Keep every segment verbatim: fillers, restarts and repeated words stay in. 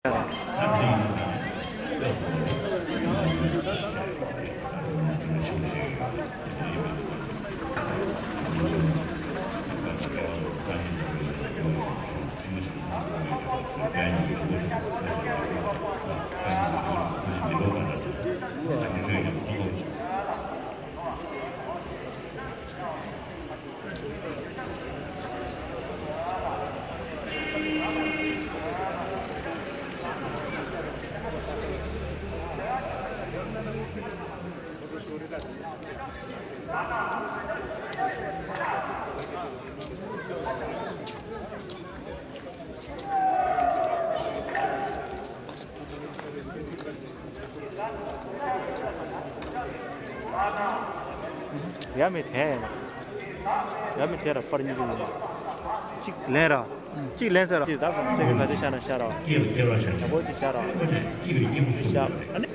ཡ་མི་དེ་ཡ་མི་དེ་ར་པར་གཉིས་ཀྱི་ཡིན་ན། གཅིག་ལེན་ར། གཅིག་ལེན་ཟེར་ར། གཅིག་ད་གོང་ཚད་ཀྱི་ག་དེ་ཤ་ན་ཤ་ར། སྐྱེས་པའི་སྐྱེ་བ་ཤ་ན། ཡ་པོ་ཅིག་ཤ་ར། སྐྱེས་པའི་སྐྱེས་བུ་སུ། ཡ་ཨ་ནི།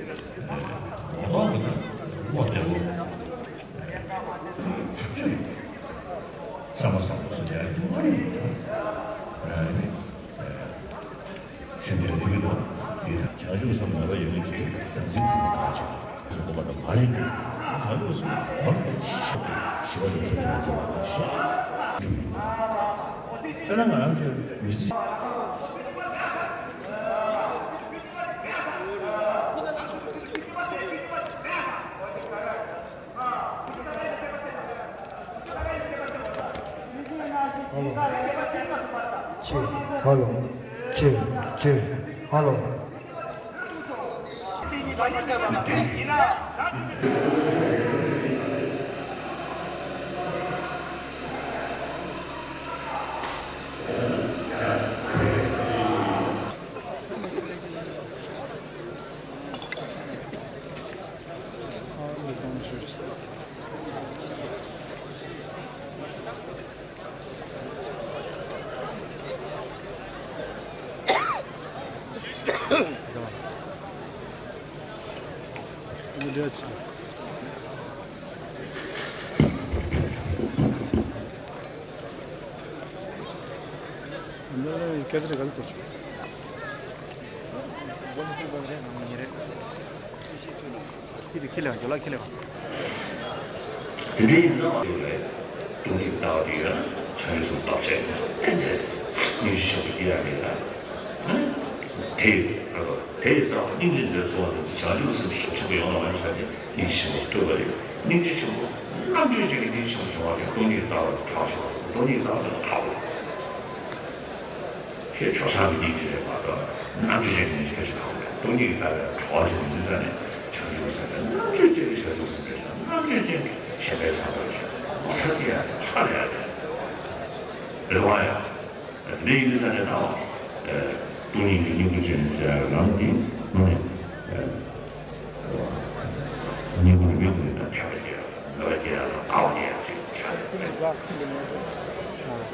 ངོ་ཐོག་གི་ངོ་དེ་ལོ། བསམ་པ་བཟང་པོ་སུ་ཡ་ཡོད་མ་རེད། སེམས་ཅན་ཐུགས་ཀྱི་དོན་དེ་དང་བྱང་ཆུབ་སེམས་མོས་པ་ཡོད་མཁན་ཅིག་དམ་ཚིག་ཐུགས་ཀྱི་བར་ཆད་སོགས་པ་དང་མ་ལེན་ཏེ། བྱང་ཆུབ་སེམས་མོས་པ་ཞི་བ་ལ་འཁྲུལ་པ་དང་ཞི་བ་དཔེར་ན་ང་རང་ཚོའི་མི་ཚེ། ཧ་ལོ། ཅེ། ཧ་ལོ། ཅེ། ཅེ། ཧ་ལོ། ཁྱི་དེ་ཁྱི་ལས་ཀྱང་ལ་ཁྱི་ལས་ཀྱང་། དེ་འདྲའི་ཡིན་ཙང་། དེ་ལས་སྟོང་ཉིད་ལྟ་བ་དེ་ཡང་བྱང་ཆུབ་སེམས་བརྟག་དཔྱད་ནས་སོ་བསྟན་ཏེ་སྙིང་རྗེ་ཆེན་པོ་སྐྱེ་ཡ་མེད་ལ། དེ་ཡི་ཨ་ལོ་དེ་ཡི་རྩ་བ་སྙིང་རྗེ་འདོད་ཚོར་བ་དེ་བྱང་ཆུབ་སེམས་ཤུགས་ཆེན་པོ་ཡོང་བ་མ་ཡིན་ས་དེ་སྙིང་རྗེ་ཆེན་པོ་ལྟོས་པ་རེད། སྙིང་རྗེ་ཆེན་པོ་རྣམ་དཔྱོད་ཅན་གྱི་སྙིང་རྗེ་ཆེན་པོ་བྱུང་བ་དེ་སྟོང་ཉིད་ལྟ་བ་དེ་གྲགས་ཆེ་བ་དང་སྟོང་ཉིད་ལྟ་བ་དེ་ལ་ཐོགས་པ། ཞེས་ཆོས་སངས་རྒྱས་ཀྱི་རེད་མ་གཏོགས་རྣམ་དཔྱོད་ཅན་གྱི་ཁྱད་ཆོས་གང་རེད། སྟོང་ཉིད་ཀྱི་ལྟ་བའི་གྲོགས་ཅན་མི་འདྲ་ནས་བྱང་ཆུབ་སེམས་དཔའི་རྣམ་དཔྱོད་ཅན་གྱི་བྱང་ཆུབ་སེམས་དཔའི་རྣམ་དཔྱོད་ཅན་གྱི་གཞན་ཕན་བསམ་པར་བྱ་ངོ་ཚ་དེ་ཡང་ཧ་ལས་རེད་བ་ཡ། དེ་ཡིན་དུས་ས་ཆ་དང་སྟོང་ཉིད་ཀྱི་སྙིང་པོ་ཅན་ཟེར་ལམ་འདི་དངོས་གནས། སྙིང་པོ་ནི་མི་དགོས་པའི་དང་ཁྱབ་པའི་རྒྱལ་ལ་ལ་རྒྱལ་ལ་ཨའོ་རྒྱལ་ཅེས་བྱ།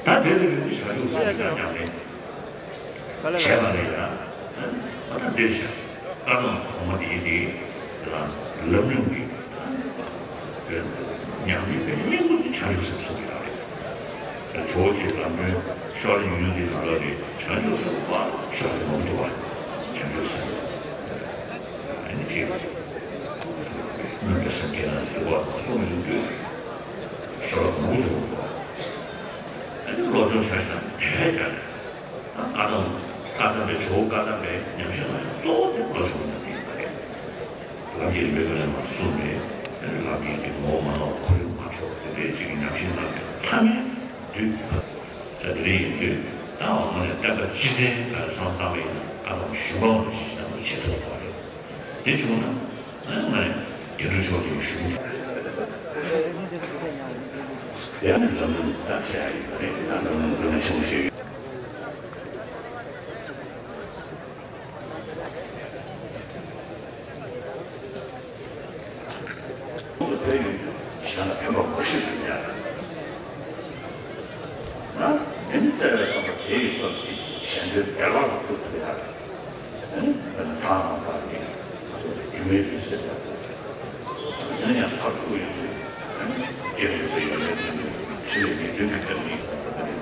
ད་དེ་ལ་ཡོད་དུས་བྱང་ཆུབ་སེམས་ཀྱི་ཉམས་ལེན་བྱས་པ་ལས་ཡང་ཨ་ད་འདིར་བྱ་བཀའ་གདམས་གོང་མ་འདིའི་འདི་ལ་ལམ་རིམ་གྱི་ཉམས་ལེན་པའི་སྙིང་པོ་དེ་བྱང་ཆུབ་སེམས་གསུངས་ཡོད་རེད། ཇོ་བོ་རྗེ་ལམ་སྒྲོན་ཤོ་ལོ་ཉུང་ཉུང་འདི་ནང་ལོགས་ནས་བྱང་ཆུབ་སེམས་དཔའ་ཤོ་ལོ་མང་པོ་འདུག་བ། བྱང་ཆུབ་སེམས། ཨ་ནི་ཅིག་སྨོན་པའི་སེམས་བསྐྱེད་ན་འདུག་བ་གསུངས་ཡོང་དུས་ཤོ་ལོ་མང་པོ་འདུག་བ། ཨ་ནི་བློ་སྦྱོང་བྱ་བྱ་དེ་ཀྱང་བཀའ་གདམས་བཀའ་གདམས་པའི་ཇོ་བོ་བཀའ་གདམས་པའི་ཉམས་བཞེས་ལ་གཙོ་བོ་དེ་བློ་སྦྱོང་ཉམས་ལེན་ཡིན་པ་རེད། ལམ་གྱི་རིམ་པའི་སྐབས་ནས་མར་གསུངས་ནས་ལམ་གྱི་གི་ངོ་བོ་མ་ནོར་ཁོར་ཡུག་མ་འཕྲོག་དེ་འདྲའི་ཅིག་གི་ཉམས་བཞེས་གནང་ནས་ཐ་མའི་དུས་ད་དེ་འདྲ་ཡིན་དུས་ད་འོ་ནས་བསྟན་པ་སྤྱི་བཙན་ག་རེ་བསམ་བཏང་བ་ཡིན་ན་ཨ་ལོ་ཞུ་བ་འོ་ནས་ཞིག་བསམ་བློ་ཆེ་ཐུབ་པ་རེད། དེ་བྱུང་ན་ང་ནས་དགེ་ལུགས་ཕྱོགས་ཀྱི་ཞུ་ཡང་ནས་ལམ་ལུགས་ད་བྱས་ཡ་ཡིན་པ་རེད། ད་ལམ་ལུགས་འདི་ནས་ཆེན་པོ་ཞིག་ཡོད། ཁོང་དུ་ཕེབས་ཡོད་དུས་གཞན་ལ་ཕན་པ་གོ་ཤེས་སུ་ཡོད་ཡ། ན་དེ་ནི་བརྩེ་བའི་བསམ་པ་དེ་ཡི་སྟོབས་ཀྱིས་གཞན་དོན་བདེ་བླག་ལ་འགྲུབ་ཐུབ་ཡ། ཨ་ནི་དཔེར་ན་ཐང་ནང་པ་ནི་སོ་སོའི་རྒྱུ་མའི་ལུས་སེམས་ལ་ཡང་ཡང་མཐར་ཐུག་ཡོད་དུས་ཨ་ནི་རྒྱལ་ཡོད་པའི་ཡོན་ཏན་ཐམས་ཅད་ཕྱི་ལས་ངེས་དོན་གྱི་བདག་ཉིད་ཡིན་པ་རེད།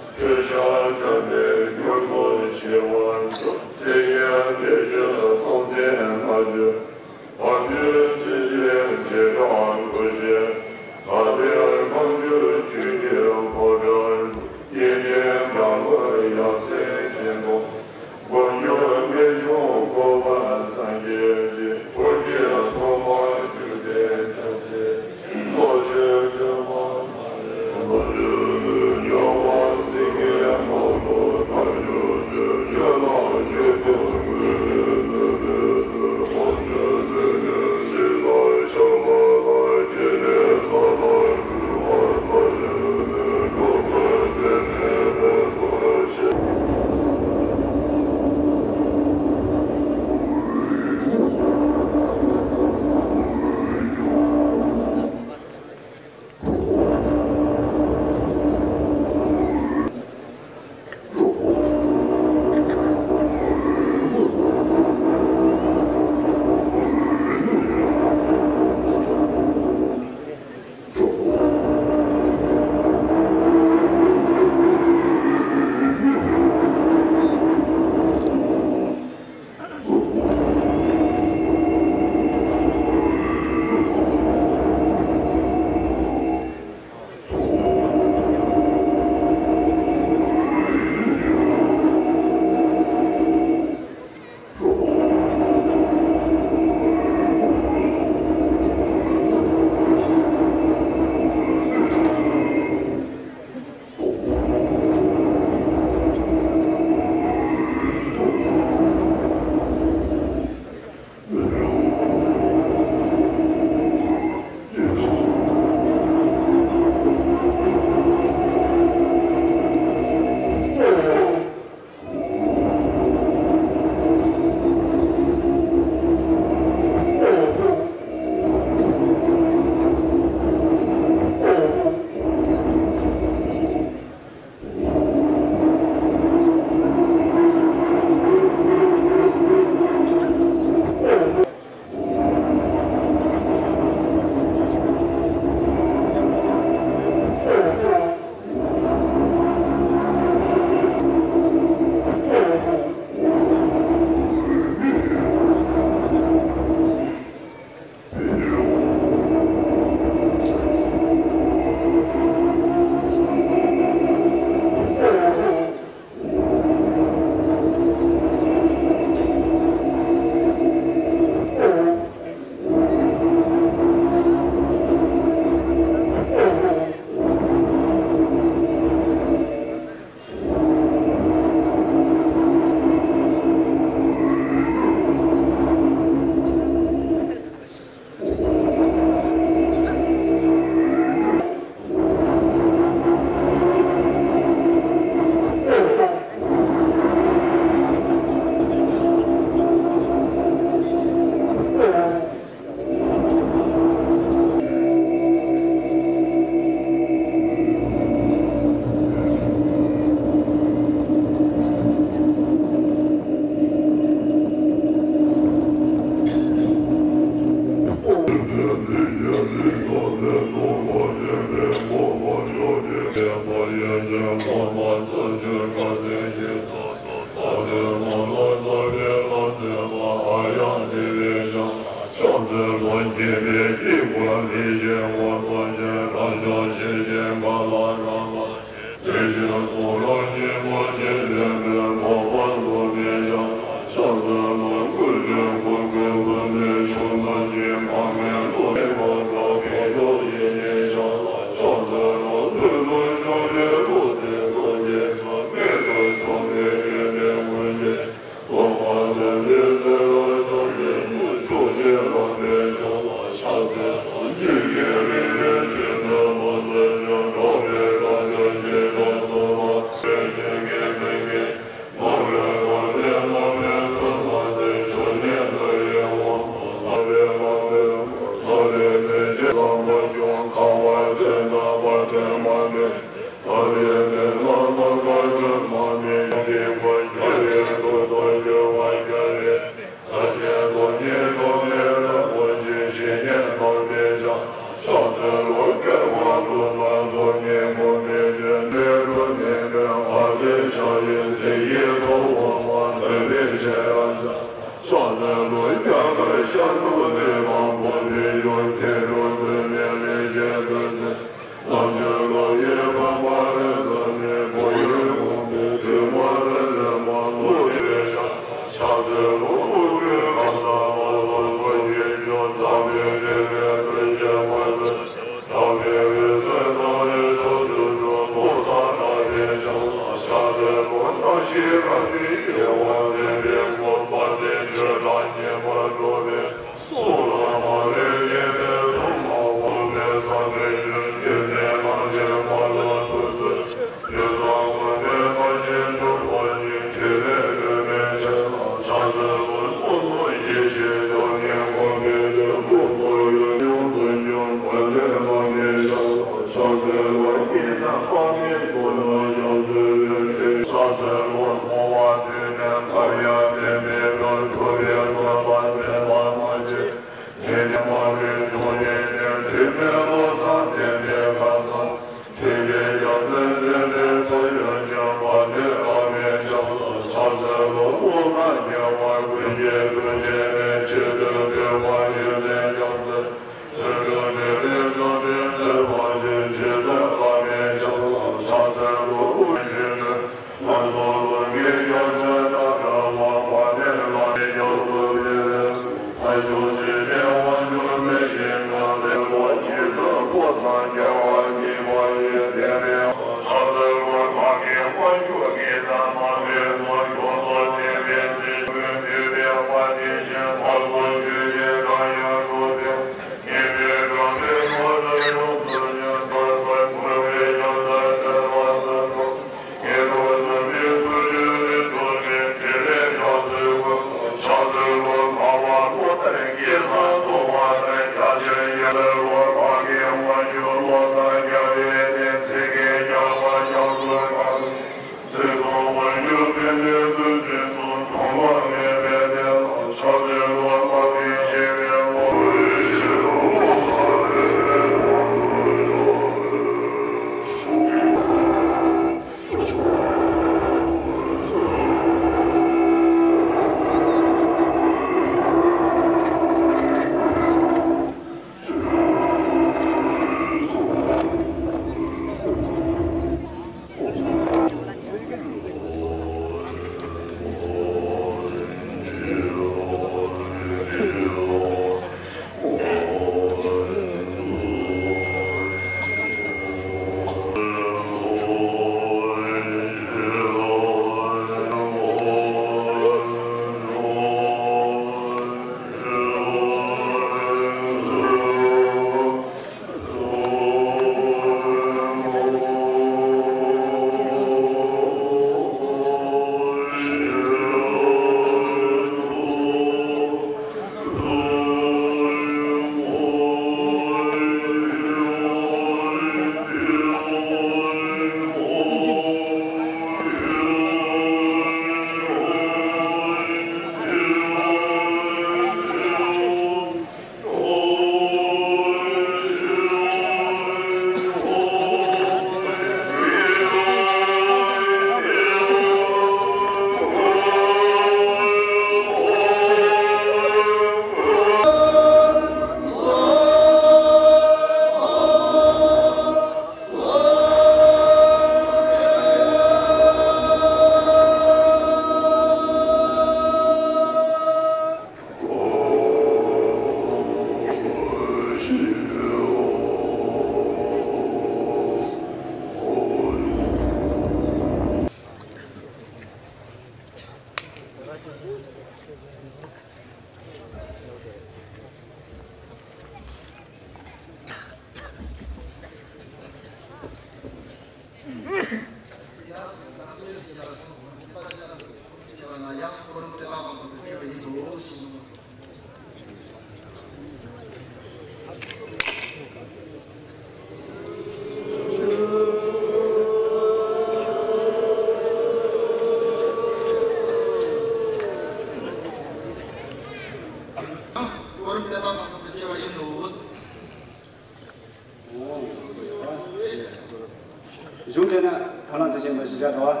གཞུང་ཆེ་ན་ཐ་ན་ཚེ་ཆེན་པོ་ཞིག་བྱ་དགོས།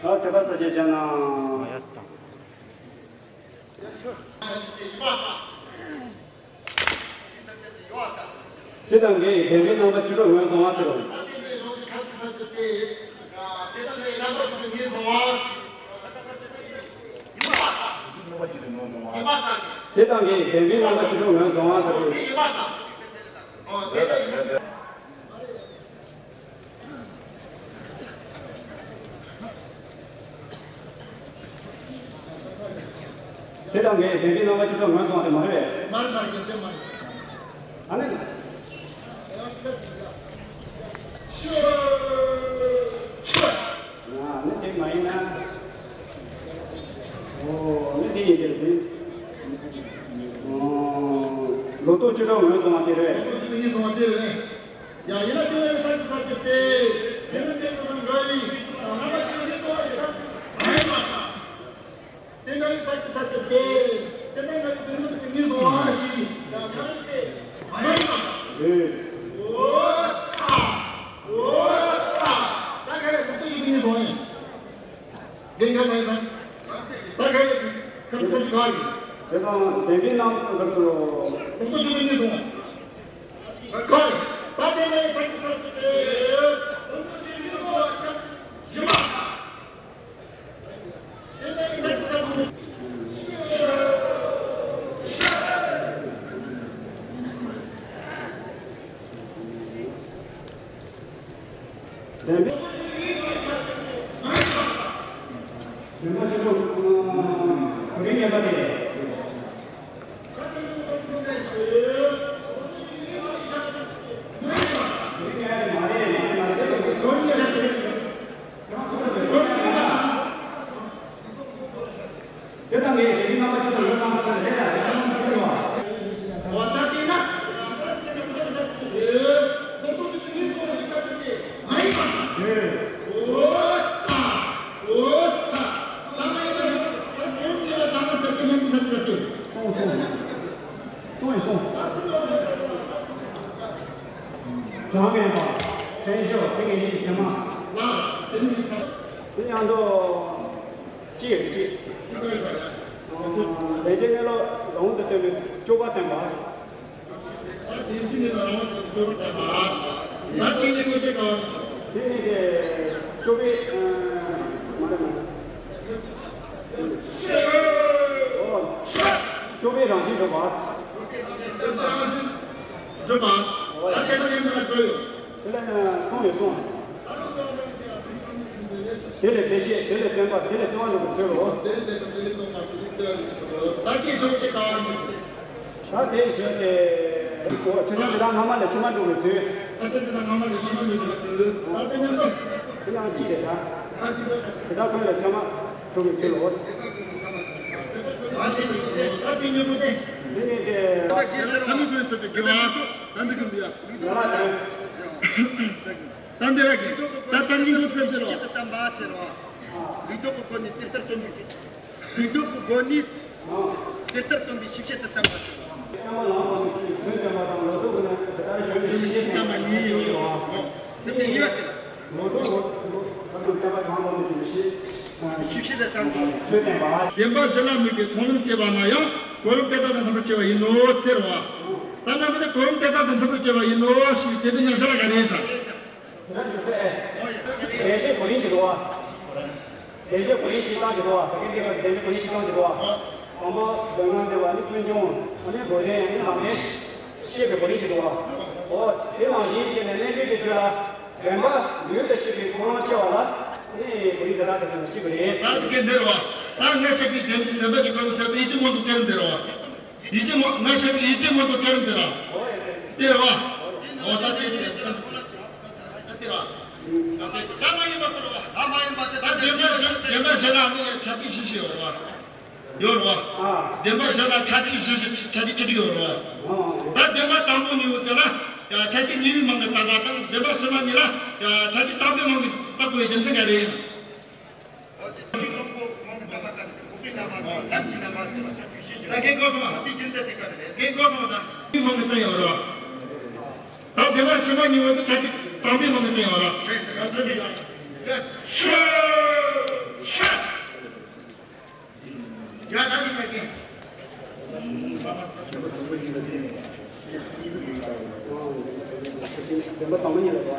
ཨ་དེ་པ་ས་ཆེ་ཆེ་ན། དེ་དང་འགལ་བའི་དམ་པའི་རྣམ་པ་བཅུ་དྲུག་ངོས་བཟུང་བ་ཟེར་རོ། དེ་དང་འགལ་བའི་དམ་པའི་རྣམ་པ་བཅུ་དྲུག་ངོས་བཟུང་བ་ཟེར་རོ། དེ་དང་འགལ་བའི་དམ་པའི་རྣམ་པ་བཅུ་དྲུག་ངོས་བཟུང་བ་དེ་མ་རེད་པས། མ་རེད་མ་རེད་དེ་མ་རེད། ཨ་ནི། ཨ་ནི་དེ་མ་ཡིན་ན། ཨོ་ཨ་ནི་དེ་ཡིན་གྱི་རེད། ཨོ་ལོ་ཏོག་བཅུ་དྲུག་ངོས་བཟུང་བ་དེ་རེད། ལོ་ཏོག་བཅུ་དྲུག་ངོས་བཟུང་བ་དེ་རེད། ཡང་ཡིན་ན་དེ་ལས་ས་ཀྱི་ས་ཀྱི་སྟེ། དེ་ནི་དེ་ཚོ་དང་འགལ་ཡིན། རྣམ་པ་ཅི་ནི་ལྟོ་བ་ཡི་ས་ཀྱི་མ་ཡིན་པ་དང་། དེ་འགལ་ཡི་ས་ཀྱི་ས་ཀྱི་སྟེ། དེ་ནི་འགལ་ཡི་དེ་ནི་དེ་ཉིད་དུ་བ་ཞིག་ཡང་ཡང་སྟེ་མ་ཡིན་པ་དང་། འོ་ཚ། འོ་ཚ། ད་ག་རེ་ལྟོ་ཡི་ཉིད་ འདི་ག་ནས་ན། ད་ག་ཡོད་ཀྱི་ཁམས་ཚན་ག་ཡིན། དེ་དང་དེ་འདྲའི་རྣམ་གསུམ་ག་ཚོད། ཁོང་ཚོ་ཆུ་ཚོད་གཉིས་སོང་། ག་ཡིན། ད་དེ་ནས་ད་ཁོང་ཚོ་ཆུ་ཚོད་གཉིས་སོང་། བཞི་པ། དེ་དང་ངས་རེ་རེ་རྣམ་པ་ཅི་ཙམ་ཡོད་ཙམ་ཟེར་ལས་ལ་རེ་རེ་རྣམ་པ་ཅི་ཙམ་ཡོད་ཙམ་ཟེར་བ། ཨོ་ད་དེ་ན། ཨོ་ཚ། ཨོ་ཚ། ད་མ་ཡིན་ན་ཡོད། ད་ངས་ངས་ལ་ད་ན་ཟེར་གྱི་མེད་འདུག་ཟེར་གྱི་ཟེར། སོང་སོང་། སོང་ཡིན་སོང་། བྱང་ངན་པ། སེང་ཞོ་སེང་གེ་ཡིན་གྱི་མ། ལ། དེ་ནི་ད། དེ་ཡང་དོ། གཅིག་རེད་གཅིག་ལས་བྱེད་གནས་ལུགས་ལུང་དུ་སྟོན་པའི་སྤྱོད་པ་བསྟན་པ། དེ་ནི་དེ་སྤྱོད་པའི་མ་རེད་མ། སྤྱོད་པའི་རང་བཞིན་བསྒྲུབ་པ། བསྒྲུབ་པ། ད་དེ་ལ་ཡོད་ན་ག་ཡོད། དེ་ལ་ཡང་གསུངས་ཡོད་གསུངས། དེ་ལས་དེ་ཤེས་དེ་ལས་བསྟན་པ་དེ་ལས་བརྩེ་བ་འགྲུབ་པའི་ཚུལ་ལོ། དེ་ལས་དེ་དང་དེ་ལས་གཏོང་བ་དེ་ལས་བརྩེ་བ་འགྲུབ་པའི་ཚུལ་ལོ། ད་ཅི་ཞོག་ཅི་ག་བ་འགྲུབ། ད་དེ་ཞོག་དེ། ཁོ་ཆོས་ཉམས་དེ་དག་སྔ་མ་ལས་ཕྱི་མ་འགྲུབ་པའི་ཚུལ། ད་དེ་དེ་དག་སྔ་མ་ལས་ཕྱི་མ་འགྲུབ་པའི་ཚུལ། ད་དེ་ཉམས་དང་། དེ་ཡང་ཅི་རེད་ད། དེ་དག་ཁོ་ལས་ཕྱི་མ་འགྲུབ་པའི་ཚུལ་ལོ། ད་དེ་ཉམས་དེ། དེ་ནས་དེ། ད་མི་ཀུན་ཚོ་དེ་དགེ་བ། ད་འདི་གི་འདི་ཡ། ཡ་ལ་དང་། ད་འདི་ར་གི། ད་ད་ནི་ཡོད་ཕན་ཚེ་རོ། ཞིབ་ཏུ་བསྟན་པ་ཟེར་རོ། ལུས་རྟོག་གི་སྒོ་ནས་དེ་ལྟར་སྟོན་པའི། ལུས་རྟོག་གི་སྒོ་ནས་དེ་ལྟར་སྟོན་པའི་ཞིབ་བཤེར་དུ་བསྟན་པ་ཟེར་རོ། ཞིབ་བཤེར་དུ་བསྟན་པ་ཉིད་ཡིན་རོ། སེམས་ཅན་ཉེས་པ་དེ་ལ། ཞིབ་བཤེར་དུ་བསྟན་པ། བདེན་པ་གཞི་ལ་དམིགས་པའི་མཐོང་ལམ་སྐྱེ་བ་ན་ཡང་གོ་རིམ་དེ་དག་དང་མཐུན་པར་སྐྱེ་བ་ཡིན་ནོ་ཟེར་རོ། ད་ནང་པ་དེ་གོ་རིམ་དེ་དག་དང་མཐུན་པར་སྐྱེ་བ་ཡིན་ནོ་ཞེས་པའི་དེ་དེ་ཉག་ཤ་ལ་ག་རེ་ཡིན་ས། དེ་འདྲ་འདུག་སེ། དེ་བཞིན་གོ་རིམ་གྱི་འདུག་བ། དེ་བཞིན་གོ་རིམ་ཞིག་བཏང་གི་འདུག་བ། ད་གིན་དེ་བ་དེ་བཞིན་གོ་རིམ་ཞིག་བཏང་གི་འདུག་བ། དང་པོ་མདོ་སྔགས་འདུལ་བ་ནི་ཀུན་འབྱུང་། ཨ་ནི་བོད་དོན་ནི་ལམ་ནས་བཤད་པའི་གོ་རིམ་གྱི་འདུག་བ། འོ་དེ་ནང་བཞིན་བྱས་ནས་གནས་འདུལ་གྱི་རྒྱུད་ལ་བདེན་པ་ཡུལ་དུ་ཤེས་པའི་མཐོང་ལམ་སྐྱེ་བ་ལ་ནི་གོ་རིམ་དེ་དག་དེ་ཚོ་གཅིག་པ་རེད། ད་དེ་གིན་འདིར་བ། ད་ངས་བཤད་པའི་བདེན་བདེན་པ་ཞིག་གོ་རིམ་ཟེར་ཏེ་ཡིད་ཀྱི་མངོན་རྟོགས་སྐྱེ་རིམ་འདིར་བ། ཡིད་ཀྱི་མ་ང་ཞེས་པའི་ཡིད་ཀྱི་མངོན་རྟོགས་སྐྱེ་རིམ་དེ་ར། དེ་ར་བ། འོ་ད་དེ་དེ་ད་དེ་ར། ད་མ་ཡིན་པ་དེ་ར་བ། ད་མ་ཡིན་པ་དེ་ད་བདེན་པ་བཞི་བདེན་པ་བཞི་ལ་ནི་ཆ་གཅིག་བཞི་བཞི་ཡོད་ར་བ། ཡོད་ར་བ། བདེན་པ་བཞི་ལ་ཆ་གཅིག་བཞི་བཞི་ཆ་གཅིག་བཅུ་དྲུག་ཡོད་ར་བ། ད་བདེན་པ་དང་པོ་གཉིས་པོ་དེ་ལ་ཡ་ཆ་གཅིག་གཉིས་པའི་མིང་གི་བཏགས་པ་དང་བདེན་པ་ཕྱི་མ་གཉིས་ལ་ཡ་ཆ་གཅིག་དང་པོའི་མིང་གི་བཏགས་དགོས་པའི་རྒྱུ་མཚན་ག་རེ་ཡིན། ད་གིན་གོ་སོང་ང་། གིན་གོ་སོང་ང་ད། མིང་གི་བཏགས་ཡོད་རེད་བ། ད་བདེན་པ་ཕྱི་མ་གཉིས་པོ་དེ་ཆ་གཅིག་དང་པོའི་མིང་གི་བཏགས་ཡོད་རེད་བ། ཤ་ཤ། ཡ་ད་གིན་ད་གིན། བདེན་པ་དང་པོ་ཉིད་ལ་རེད་བ།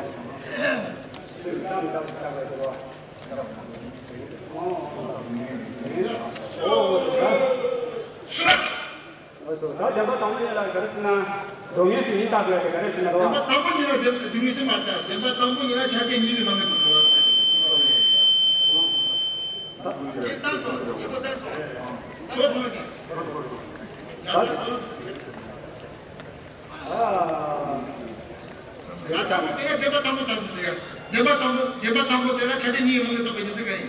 ད་བདེན་པ་དང་པོ་ཉིད་ལ་ག་རེ་ཟེར་ན། སྡུག་བསྔལ་ཟེར་མིང་བཏགས་དགོས་ཏེ་ག་རེ་ཟེར་ན་རོ། བདེན་པ་དང་པོ་ཉིད་ལ་སྡུག་བསྔལ་ཟེར་མ་བཏགས། བདེན་པ་དང་པོ་ཉིད་ལ་ཆ་རྐྱེན་གཉིས་པའི་མིང་གི་བཏགས་པ་ཟེར། བདེན་པ་དང་པོ་དེ་ལ་བདེན་པ་དང་པོ་དང་པོ་དེ་ལ་ཆ་རྐྱེན་གཉིས་མང་གི་བཏགས་པའི་རྒྱུ་མཚན་གང་ཡིན།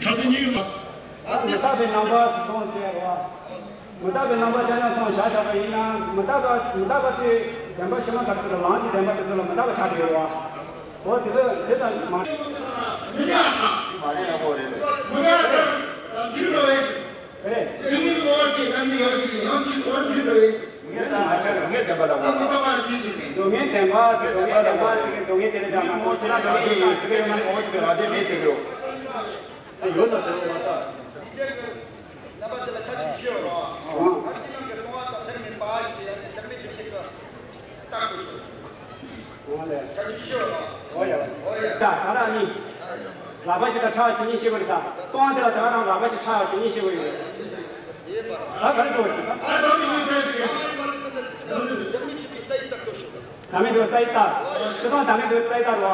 ཆ་རྐྱེན་གཉིས་མང་། མི་རྟག་པའི་རྣམ་པ་སོང་ཅེས་རོ། མི་རྟག་པའི་རྣམ་པ་ཆ་ཡང་སོང་བྱ་བྱ་བ་ཡིན་ན། མི་རྟག་པ་མི་རྟག་པ་དེ་བདེན་པ་ཕྱི་མ་ག་ཚོད་ལ་ལམ་གྱི་བདེན་པ་དེ་ཚོ་ལ་མི་རྟག་པ་ཆགས་ཀྱི་ཡོད་རོ། འོ་དེ་ཚོ་དེ་ལྟར་མ། མི་རྟག་པ་མི་རྟག་པ་ཆུ་འགྲོ་བས། རེད། དེ་མིན་དུ་འོར་གྱི་རྣམ་སྨིན་ཡོད་ཀྱི་ཡང་ཆུ་འོར་འཁྲུལ་འགྲོ་བས། ངས་བདེན་པ་ལ་གོ། མི་ལྡོག་པ་ལ་དེ་བཞིན་ཏེ། སྡུག་བསྔལ་བདེན་པ་ཟེར། སྡུག་བསྔལ་བདེན་པ་ཟེར་གི། སྡུག་བསྔལ་དེ་ལས་ཀྱང་མ་གཏོགས་ཕྱི་ནང་སྡུག་བསྔལ་ཡིན་ཟེར་གི་ཡོད་མ་རེད། ཡོད་ལ་ཟེར་བ་ལྟར། རྣམ་པ་དེ་ལ་ཁྱབ་བྱེད་ཤེས་རོགས། ཨང་། ཨ་ཕྱི་ནང་གི་ལྟུང་བ་དང་ལྷད་མིན་པ་ཞེས་ཡང་ནི་ལྷད་མིན་སྒྲིབ་བྱེད་ཀྱི་རྟགས་དགོས་སོ། ཨང་ལས། ཁྱབ་བྱེད་ཤེས་རོགས། ཨོ་ཡ། ཨོ་ཡ། ད་ག་རང་གཉིས། ལག་པ་ཞིག་དང་ཕྲ་བ་ཇི་སྙེད་ཤེས་པ་རེད་ད། ལྟུང་བ་དེ་ལ་ད་ག་རང་ལག་པ་ཞིག་ཕྲ་བ་ཇི་སྙེད་ཤེས་པ་ཡོད། ད་ག་རེ་འགྲོ་བ་ཞིག་ད། ལྷད་མིན་སྒྲིབ་པའི་རྩ་ཡི་རྟགས་དགོས་སོ། ལྷད་མིན་སྒྲིབ་པའི་རྩ་ཡི་རྟགས། སྤྱིར་བཏང་ལྷད་མིན་སྒྲིབ་པའི་རྩ་ཡི་རྟགས་རེད་བ།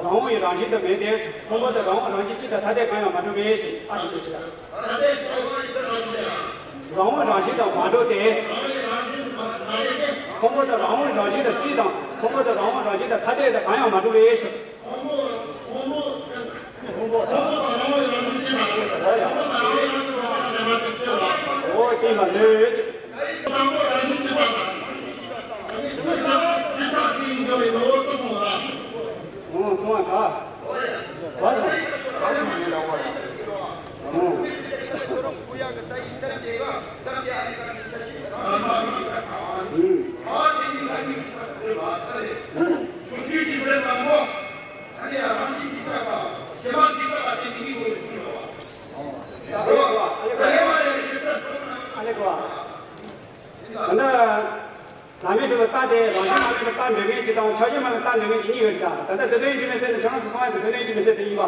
རང་དབང་གི་རང་བཞིན་དུ་མེད་དེ། ཕུང་པོ་དང་རང་དབང་རང་བཞིན་གཅིག་དང་ཐ་དད་གང་ཡང་མ་གྲུབ་པའི་ཕྱིར། ཨ་ཅེ་ཅེ་ཅེ། རང་དབང་རང་བཞིན་དུ་མ་གྲུབ་སྟེ། ཕུང་པོ་དང་རང་དབང་རང་བཞིན་དུ་གཅིག་དང་། ཕུང་པོ་དང་རང་དབང་རང་བཞིན་དུ་ཐ་དད་དུ་གང་ཡང་མ་གྲུབ་པའི་ཕྱིར། ཕུང་པོ་ཕུང་པོ་ཕུང་པོ་དང་རང་དབང་རང་བཞིན་གཅིག་དང་། ཕུང་པོ་དང་རང་དབང་རང་བཞིན་དུ་ཐ་དད་དུ་མ་གྲུབ་པའི་ཕྱིར། འོ་དེ་མ་ལོས། ཨོ་སོང་བ་ག། བ་སོང་། ཨོ། ཨུམ། ཨ་ལེ་གོ། ཨ་ལེ་གོ། ད་ནི། ལྷད་མིན་སྒྲིབ་པའི་རྟགས་དེ་རང་བཞིན་མ་ཡིན་པའི་རྟགས་འདོད་མཁན་གཅིག་དང་ཆགས་ཞེན་མ་ཡིན་པའི་རྟགས་འདོད་མཁན་གཅིག་གཉིས་ཡོད་ཀྱང་། ད་ལྟ་དེ་དོན་ཡིན་གཅིག་མིན་ཟེར་ནས་ཁྱོད་རང་ཚོ་གསུང་ཡ་དེ་དོན་ཡིན་གཅིག་མིན་ཟེར་དེ་ཡིན་པ།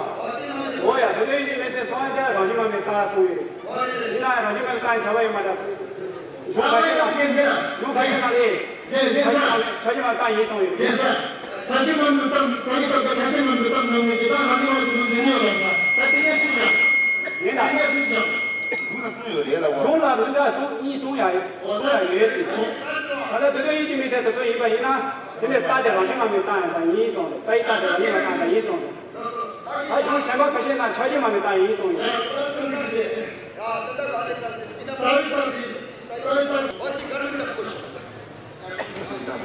འོ་ཡ། དེ་དོན་ཡིན་གཅིག་མིན་ཟེར་གསུང་ཡ་དེ་རང་བཞིན་མ་ཡིན་པའི་རྟགས་གསུངས་ཡོད། ཡིན་ན་ཡང་རང་བཞིན་མ་ཡིན་པའི་རྟགས་ཡིན་ཁྱབ་པ་ཡོད་མ་རེད། གཞུང་ཁ་ཤས་ལ། གཞུང་ཁ་ཤས་ལ་ཨེ། ཆགས་ཞེན་མ་ཡིན་པའི་རྟགས་ཡིན་གསུངས་ཡོད། ཆགས་ཞེན་མ་ཡིན་པའི་རྟགས་ཆགས་ཞེན་མ་ཡིན་པའི་རྟགས་ནང་ནས་དེ་དག་རང་བཞིན་མ་ཡིན་པའི་རྟགས་འདོད་མཁན་ཡོད་ལ། ད་དེ་ནས་སུ་ཡང་། ཡིན་ད། དེ་ནས་སུ་ཡང་། གཞུང་ལ་གསུངས་ཡོད་རེད་ལ། གཞུང་ལ་འདི་འདྲ་གསུངས་གཉིས་གསུངས་ཡ་ཡོད། གསུངས་ཡ་ཡོད་ཟེར། ད་ལྟ་དེ་ཚོ་ཡིན་གཅིག་མིན་ཟེར་དེ་ཚོ་ཡིན་པ་ཡིན་ན། དེ་ནས་རྟགས་དེ་རང་བཞིན་མ་ཡིན་པའི་རྟགས་ཡིན་པ་ཡིན་གསུངས་འདུག་རྩ་བའི་རྟགས་དེ་རང་བཞིན་མ་ཡིན་པའི་རྟགས་ཡིན་གསུངས་འདུག་ད་གཞུང་གཞན་པ་ཁ་ཤས་ན་ཆགས་ཞེན་མ་ཡིན་པའི་རྟགས་ཡིན་གསུངས་ཡོད།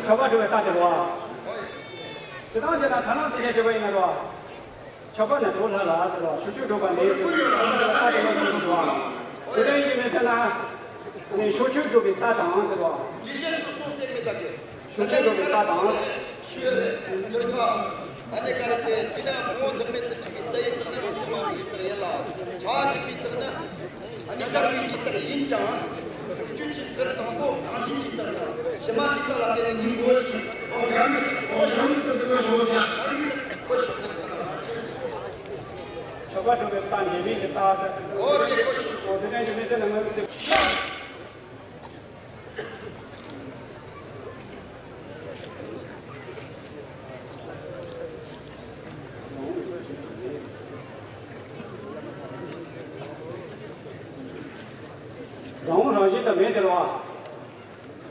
ཁྱབ་པ་སྒྲུབ་པའི་རྟགས་དེ་རེད་བ། དེ་དང་དེ་དང་ད་ནང་སེམས་ཅན་བྱེད་པ་ཡིན་ན་རེད་བ། ཁྱབ་པ་ནི་གྲོགས་ལྷ་ལ་ཟེར་བ། ཕྱོགས་ཆོས་སྒྲུབ་པ་ནི་ཟེར་བ། ད་དེ་ལ་ཁྱབ་པ་ཟེར་བ། དེ་ལྟར་ཡིན་གྱི་མིན་ཟེར་ན། ནི་ཕྱོགས་ཆོས་སྒྲུབ་པའི་རྟགས་དང་ཟེར་བ། ཇི་ཕྱིར་ཚུལ་སོང་སེམས་མི་རྟག་གི། ཕྱོགས་ཆོས་སྒྲུབ་པའི་རྟགས་དང་། ཤེས་རེད་ཇིར་ག་ཨ་ནི་ག་རེ་ཟེར་དེ་ན་ཕུང་པོ་འདི་མེད་དུ་གྲུབ་པའི་རྩ་ཡི་རྟགས་ནི་རང་བཞིན་མ་ཡིན་པའི་རྟགས་ཡིན་ལ། ཆགས་སྒྲིབ་པའི་རྟགས་ནི། ཨ་ནི་དགར་བའི་གཅིག་རྟགས་ཡིན་ཀྱང་། ཕྱོགས་ཆོས་ཀྱི་ཟེར་དང་པོ་རང་བཞིན་གྱི་རྟགས་དང་ཕྱི་མ་དེ་དག་ལ་བརྟེན་ནས་ནི་གོ་ཞིང་དགར་བའི་རྟགས་ཀྱི་གོ་ཞིང་ཟེར་དེ་གོ་ཞོ་ཡ། དགར་བའི་རྟགས་ཀྱི་གོ་ཞིང་། ཁྱབ་པ་སྒྲུབ་པའི་རྟགས་འབྲེལ་མེད་ཀྱི་རྟགས་ཟེར། འོ་དེ་གོ་ཞིང་། འོ་དེ་ནས་ཀྱི་མི་ཚེ་ནང་ལ་ཟེར། རང་དབང་རང་བཞིན་དུ་མེད་དེ་རེད་བ།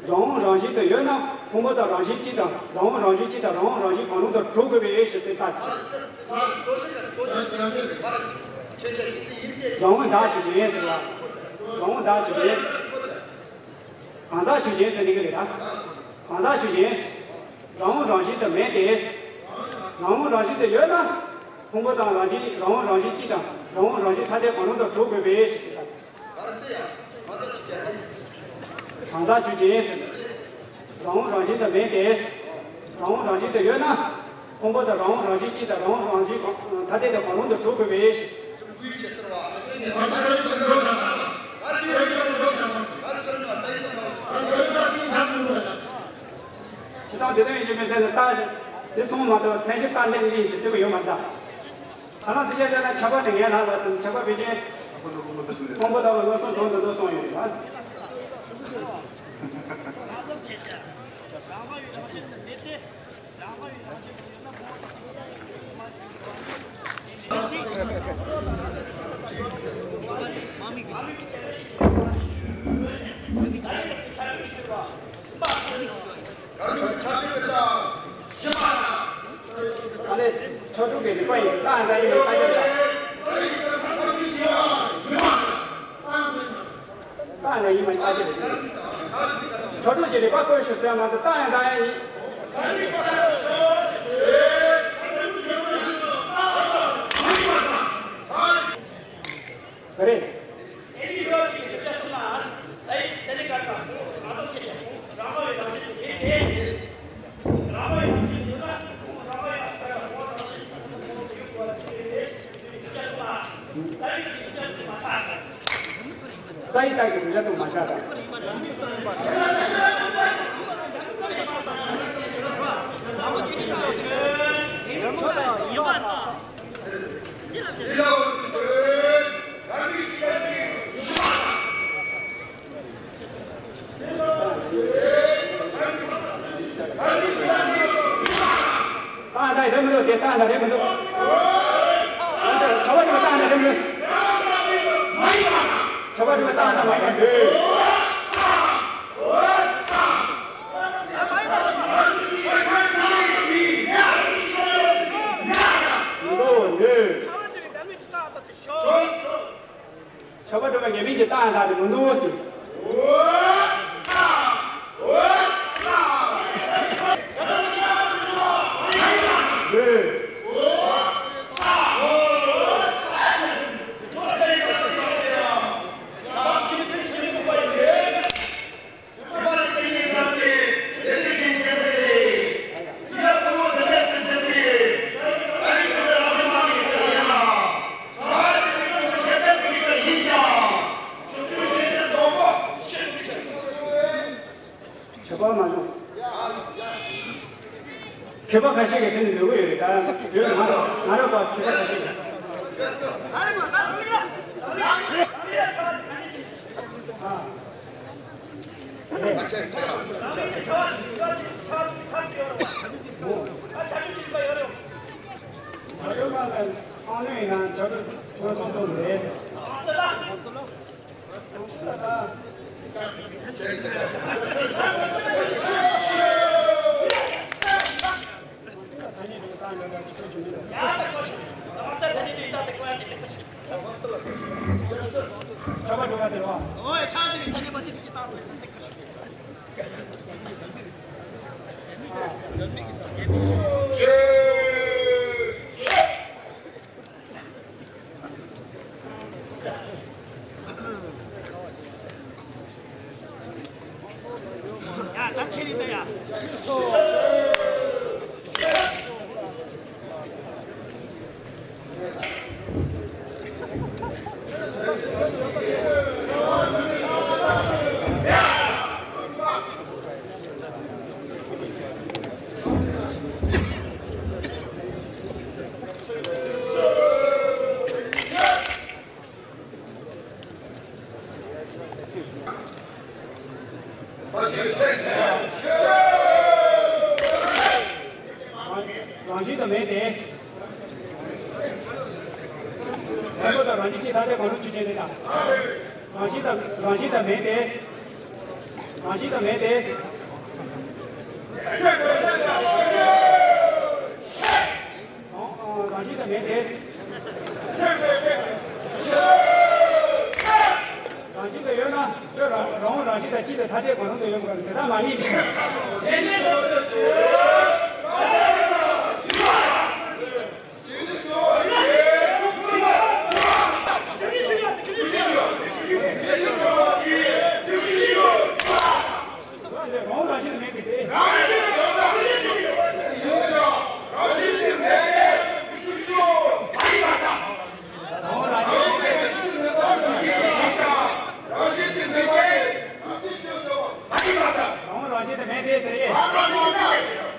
རང་དབང་རང་བཞིན་དུ་ཡོད་ན་ཕུང་པོ་དང་རང་བཞིན་གཅིག་དང་། རང་དབང་རང་བཞིན་གཅིག་དང་རང་དབང་རང་བཞིན་གང་རུང་དུ་གྲུབ་དགོས་པའི་ཕྱིར་ཏེ་ལྟ། རང་དབང་བདག་ཆོས་ཅན་ཟེར་བ། རང་དབང་བདག་ཆོས་ཅན། གང་ཟག་ཆོས་ཅན་ཟེར་ནི་གི་རེད་ད། གང་ཟག་ཆོས་ཅན། རང་དབང་རང་བཞིན་དུ་མེད་དེ། རང་དབང་རང་བཞིན་དུ་ཡོད་ན། ཕུང་པོ་དང་རང་བཞིན། རང་དབང་རང་བཞིན་གཅིག་དང་རང་དབང་རང་བཞིན་ཐ་དད་གང་རུང་དུ་གྲུབ་དགོས་པའི་ཕྱིར་ཏེ་ལྟ། གང་ཟག་ཆོས་ཅན། རང་དབང་རང་བཞིན་དུ་མེད་དེ། རང་དབང་རང་བཞིན་དུ་ཡོད་ན། ཕུང་པོ་དང་རང་དབང་རང་བཞིན་གཅིག་དང་རང་དབང་རང་བཞིན་གང་ཐ་དད་དུ་གང་རུང་དུ་གྲུབ་དགོས་པའི་ཕྱིར། ཇི་ལྟར་དེ་དོན་ཡིན་གྱི་མིན་ཟེར་ན་རྟགས་དེ་གསུངས་མ་གཏོགས་མཚན་གཞི་རྟགས་འདི་ཡིན་ཟེར་ཟེར་གྱི་ཡོད་མ་རེད། ད་ལྟ་ཟེར་ཡ་ལ་ཁྱབ་པ་དེ་ངས་ལྷག་ལ་ཟིན། ཁྱབ་པ་བེད་ཅན་ཕུང་པོ་དག་ལ་མངོན་སུམ་དོན་དུ་དུ་གསུངས་ཡོད་རེད། ཨ་ལས། ཆོས་དྲུག་གི་རིགས་པ་ཡིན་ཟེར། རྟགས་ཡང་དག་ཡིན་མིན་རྟགས་ཁྱབ་བྱ། རྟགས་ཡང་དག་ཡིན་མིན་རྟགས་ཁྱབ་བྱ། ཆོས་དྲུག་གི་རིགས་པ་བཀོད་ཞུ་ཟེར་མ་གཏོགས་རྟགས་ཡང་དག་ཡང་ཡིན། ག་རེ། ཡི་དྭགས་ཀྱི་བུ་ཆ་དུ་མ་ཆགས་དང་། ཏང་ད་རེད་མི་འདུག་དེ་ཏང་ད་རེད་མི་འདུག་ཆོ་བ་ཆོ་བ་ཏང་ད་རེད་མི་འདུག་ཆོ་བ་ཆོ་བ་ཏང་ད་མ་ཡིན་པ་འདུག་མི་འདུག་འདུག་ཆོ་བ་སྒྲུབ་པའི་ཉེས་དམིགས་ཀྱི་རྟགས་ཡང་དག་ཏུ་མི་འདུག་ཟེར། ཁྱད་པར་མ་བྱུང་། ཁྱད་པར་ཁ་ཤས་ཀྱི་དེ་ནི་ལེའུ་ཡོད་རེད་ད། ཡོད་ང་ང་རང་པ་ཁྱད་པར་ཁ་ཤས་ཀྱི། རང་བཞིན་དུ་མེད་དེ། ལྷན་པོ་དང་རང་བཞིན་གཅིག་ཐ་དད་གང་རུང་ཆོས་ཅན་དེ་དང་། རང་བཞིན་དང་རང་བཞིན་དུ་མེད་དེ། རང་བཞིན་དུ་མེད་དེ། རང་བཞིན་དུ་མེད་དེ། རང་བཞིན་དུ་ཡོད་ན་ཁྱོད་རང་རང་རང་བཞིན་དང་གཅིག་དང་ཐ་དད་གང་རུང་དུ་ཡོད་དགོས་དེ་དག་མ་ངེས་ཤིང་། དེ་ནི་ལོ་ལོ་ཆེ། རང་བཞིན་དུ་མེད་དེ་ཟེར་ཡས།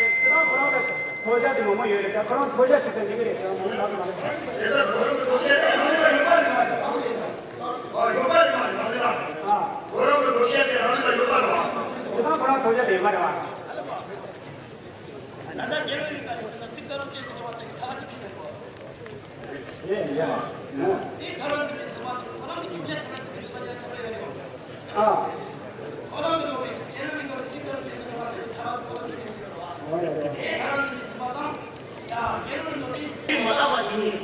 དེ་དང་ཁོ་རང་གི་ཐོས་རྒྱ་དེ་མང་པོ་ཡོད་རེད། ད་ཁོ་རང་ཐོས་རྒྱ་ཞིག་ཏུ་འགྲིག་གི་རེད་ཟེར་བ་མང་པོ་ལབ་མ་རེད། དེ་ལྟར་ཁོ་རང་གི་ཐོས་རྒྱ་དེ་ཡོད་རེད་ཡོད་པ་རེད་མ་རེད། ཨ་ཡོད་པ་རེད་མ་རེད་མ་རེད། ཨ་ཁོ་རང་གི་ཐོས་རྒྱ་དེ་རང་ལ་ཡོད་པ་རེད། དེ་དང་ཁོ་རང་ཐོས་རྒྱ་དེ་ཡོད་པ་རེད་བ། ད་ལྟ་རྒྱལ་བའི་རིགས་ཀ་རེད་ཟེར་ན་དེ་ཀ་རང་ཅན་དུ་འགྲོ་བ་དེ་ཐ་ཅི་ཕི་རེད་གོ། ཡེ་ཡ། དེ་ཐ་རང་ཅན་དུ་འགྲོ་བ་དེ་ཁོ་རང་གི་ཐུགས་རྗེ་ཐ་རང་ཅན་དུ་འགྲོ་བ་ཅན་ཐ་རང་ཡོད་རེད་གོ། ཨ། ཁོ་རང་གི་ལོ་རེད་རྒྱལ་བའི་རིགས་ཀ་རེད་དེ་ཀ་རང་ཅན་དུ་འགྲོ་བ་དེ་ཐ་རང་ཁོ་རང་ཅན་དུ་འགྲོ་བ། ཨོ་ཡ་ཡ། དེ་ཐ་རང་ཅན་དུ་འགྲོ་བ་དང་། ཡ་རྒྱལ་བའི་རིགས་ཀ་རེད། མ་དག་པ་དེ་ཉིད་ཇི་ལྟ་བ་དང་ལྡན་ན་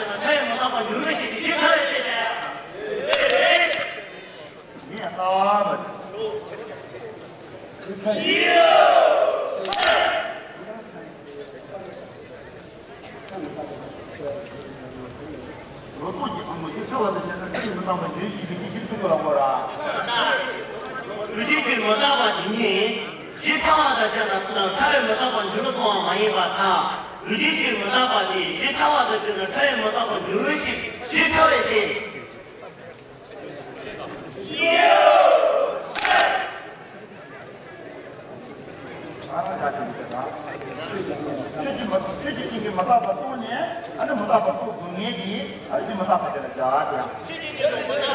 མཐའ་ཡས་མ་དག་པར་འགྱུར་བའི་ཕྱིར་ཇི་ལྟ་བའི་ཚེ་ཡིན་ལྟ་བ། ལོ་ཏོག་གི་ཚང་མ་ཇི་ལྟ་བ་དང་ལྡན་ན་མཐའ་ཡས་མ་དག་པར་འགྱུར་བའི་ཕྱིར་ཇི་ལྟ་བའི་ཚེ་ལ་མོ་ར། རྒྱུ་ཅན་གྱི་མ་དག་པ་དེ་ཉིད་ཇི་ལྟ་བ་དང་ལྡན་ན་མཐའ་ཡས་མ་དག་པར་འགྱུར་བ་མ་ཡིན་པར་ཐལ། རྒྱུ་ཅན་གྱི་མ་དག་པ་དེ་ཇི་ལྟ་བ་དང་ལྡན་ན་མཐའ་ཡས་མ་དག་པར་འགྱུར་བའི་ཕྱིར་ཇི་ལྟ་བའི་ཚེ། ཆོས་ཀྱི་མ་ཆོས་ཀྱི་སྤྲིན་གྱིས་མ་དག་པ་བཟུང་ནས་ཨ་ནི་མ་དག་པ་སོགས་སྡུག་བསྔལ་གྱིས་ཨ་ནི་མ་དག་པ་དེ་ལ་སྦྱར་ཏེ།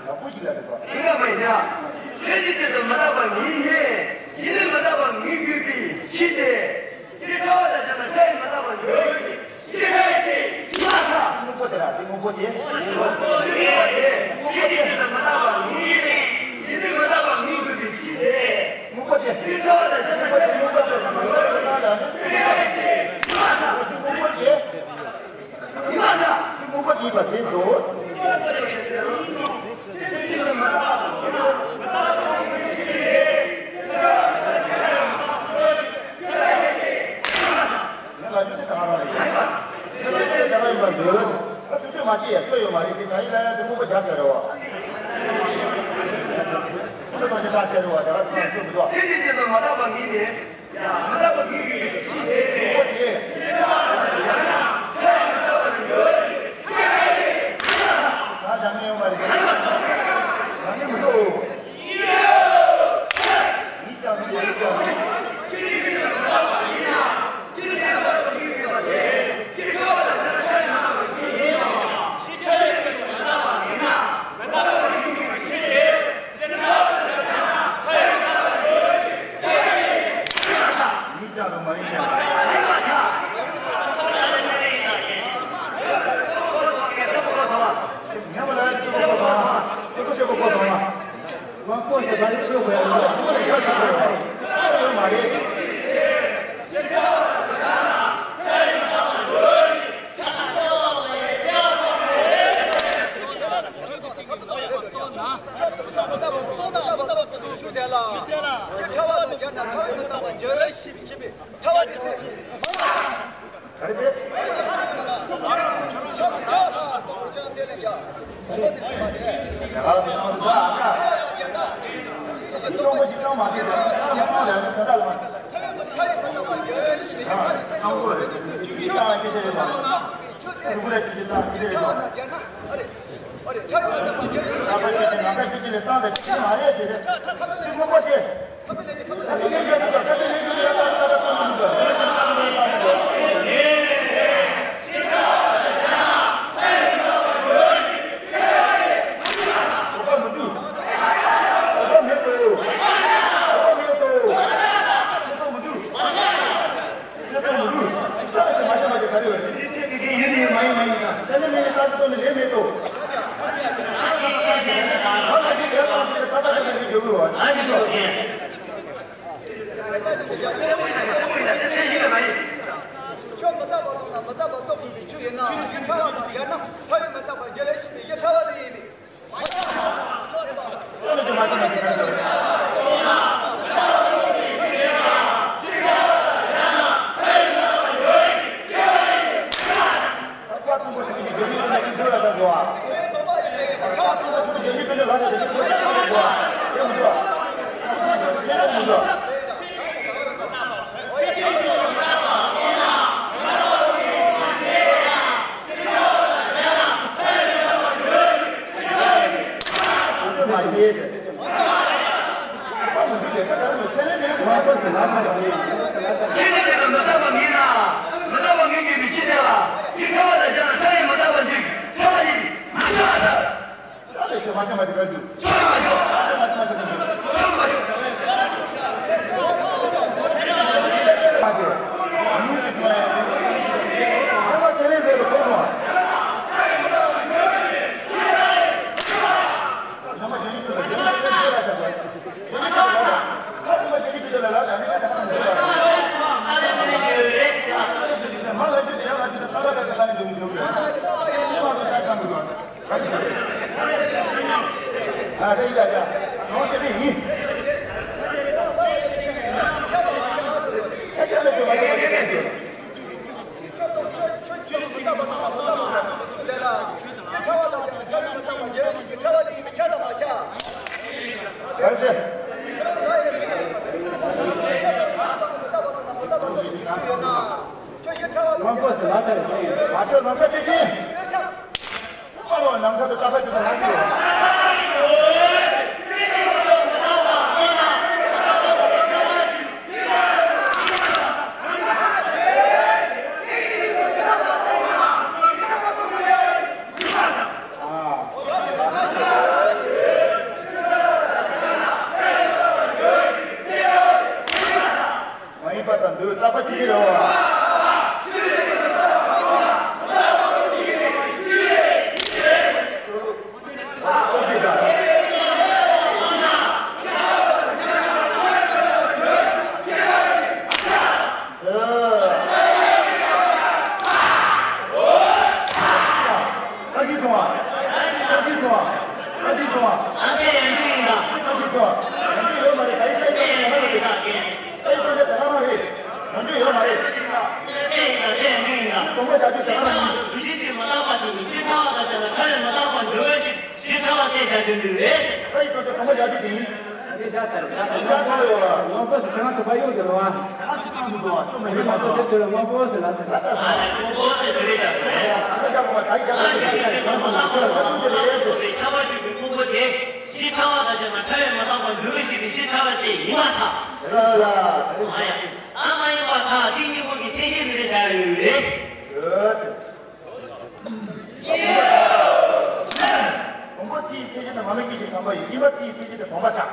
ཡག་པོ་ཞིག་ལ་རེད་པ། དེ་ལ་མ་ཡིན་ན། ཆོས་ཀྱི་སྤྲིན་དུ་མ་དག་པ་ཉིད་ནི། ཡིད་ནི་མ་དག་པ་ཉིད་གྱུར་པའི་ཕྱིར་ཏེ། དེ་ལྟ་བ་དང་ཅན་དུ་མཐའ་ཡས་མ་དག་པར་འགྱུར་བའི་ཕྱིར། དེ་ལྟ་བའི་ཕྱིར་ཡིན་པར་ཐལ། དེ་སྔོན་པོ་དེ་ར་དེ་སྔོན་པོ་དེ། དེ་སྔོན་པོ་དེ་ཆོས་ཀྱི་སྤྲིན་དུ་མ་དག་པ་ཉིད་ནི། ཡིད་ནི་མ་དག་པ་ཉིད་གྱུར་པའི་ཕྱིར་ཏེ། སྔོན་པོ་དེ། དེ་ལྟ་བ་དང་ཅན་དུ་མཐའ་ཡས་མ་དག་པར་འགྱུར་བའི་ཕྱིར། དེ་ལྟ་བའི་ཕྱིར་ཡིན་པར་ཐལ། སྔོན་པོ་དེ། ཡིན་པར་ཐལ། ཁྱེད་སྔོན་པོ་ཡིན་པ་དེ་འདུག་ང་ལ་རྒྱུ་དེ་ག་རང་རེད། ཁྱེད་ལ་རྒྱུ་དེ་ག་རང་ཡིན་པ་འདུག་ད་དུས་ཚོད་མ་སྐྱེལ་ཡ་ཆོ་ཡོད་མ་རེད། དེ་ག་ཡིན་ལ་ཡ་དེ་སྔོན་པོ་རྒྱག་ཟེར་རེད་བ། ཆོས་དང་ཆོས་དང་བཅས་པ་དེ་ག་ཚོད་ཐུབ་མི་འདུག་ཆོས་ཀྱི་རྒྱལ་པོ་མ་དག་པ་ཉིད་ནི། ཡང་མི་རྟག་པ་ཉིད་ཀྱི་ཕྱིར་ཏེ། ཁོ་དེ། ད་བྱ་ངན་ཡོད་མ་རེད། བྱ་ངན་མི་འདུག་ཡིད་ཀྱང་མི་འདུག་ཆོས་མི་རྟག་པ་དང་མི་རྟག་པ་རྟོགས་ཐུབ་པའི་ཆོས་ཡིན་ན། ཕྲ་བ་དང་སྦྱར་ན་ཕྲ་བའི་མི་རྟག་པར་འགྱུར་རེ་ཞེས་པའི་ཡུལ་ཕྲ་བ་དེ་ཡིན་པས། ཁྱེད་ནི་དེ་ལ་མི་རྟག་པ་མིན་ན། མི་རྟག་པ་མིན་དགོས་པའི་ཕྱིར་དེ་ལ། ཡུལ་ཕྲ་བ་དང་སྦྱར་ན་ཕྲ་བའི་མི་རྟག་པ་འཇུག་ཕྲ་བ་ཡིན། མ་ཕྲ་བ་ལྟར། ཕྲ་བའི་ཆོས་མ་བྱུང་བ་དེ་ག་འདུག་ཕྲ་བའི་མ་བྱུང་། ཕྲ་བའི་མ་བྱུང་། ཕྲ་བའི་མ་བྱུང་། ཕྲ་བའི་མ་བྱུང་། ཕྲ་བ་དེ་ལས་ཟེར་བའི་ཐོག་ནས། ཆོས་དང་ཆོས་ཆོས་ཆོས་མི་རྟག་པ་དང་མི་རྟག་པ་རྟོགས་པའི་ཆོས་དེ་ལ། ཕྲ་བ་དང་སྦྱར་ན་ཕྲ་བའི་མི་རྟག་པ་འགྱུར་རེ་ཞེས་པའི་ཕྲ་བ་དེ་ཡིན་པས་ཁྱབ་དང་མ་ཁྱབ། ཁྱབ་ཏེ། ཆོས་དང་ཆོས་མི་རྟག་པ་དང་མི་རྟག་པ་རྟོགས་པའི་ཆོས་ཡོད་ན། ཁྱོད་ཡུལ་ཕྲ་བ་དང་། མ་ཕྲ་ནམ་མཁའ་ཆོས་ཅན། ཡོད་ཚད། ཕ་རོ་ནམ་མཁའ་དང་རྟག་པར་གྱུར་པ་ལ་ཟེར། མ་ཡིན་པ་དང་འདུ་བའི་རྟག་པ་ཆོས་ཅན་རེད་བ། ས་གི་ཐོང་བ། ས་གི་ཐོང་བ། ས་གི་ཐོང་བ། ས་གི་ཐོང་བ། ས་གི་ཡོད་མ་རེད། ད་ཡིན་ས་ཡིན་ས་ཡིན་ས་རེད། ས་ཡི་ཐོང་ཆ་དེ་ཧ་མ་རེད། ང་ཚོ་ཡོད་མ་རེད། དགོངས་པ་རྒྱག་རྒྱུ་དེ་ཧ་མ་ཡིན། ཞི་ཁྲོ་དེ་ཁྲོ་བ་དེ་ཡིན། ཞི་ཁྲོ་བ་དེ་ཡིན། ས་ཡི་ཐོང་ཆ་དགོངས་པ་རྒྱག་རྒྱུ་དེ་ཡིན། དབང་པོ་ཟེར་ཁྱེད་རང་ཐུབ་པ་གཡུག་དེ་རུང་ཨ། དབང་པོ་ཟེར་ལ་ཟེར། ཕྲ་བ་དང་ཅན་མ་ཕྲ་བས་མ་དག་པ་འགྱུར་བ་ཞིག་གི་ཕྱིར་ཕྲ་བ་སྟེ་ཡིན་པར་ཐལ། ཨ་མ་ཡིན་པར་ཐལ། གཅིག་གཉིས་པོ་གི་མཚན་གཞི་མི་རེད་བྱ་ཡོད་རེད། དབང་པོ་དེའི་མཚན་གཞི་དེ་མ་མི་སྐད་ཅིག་ཚང་མ་ཡིན། དབྱིངས་པ་དེའི་མཚན་གཞི་དེ་དབང་པོ་ཆགས།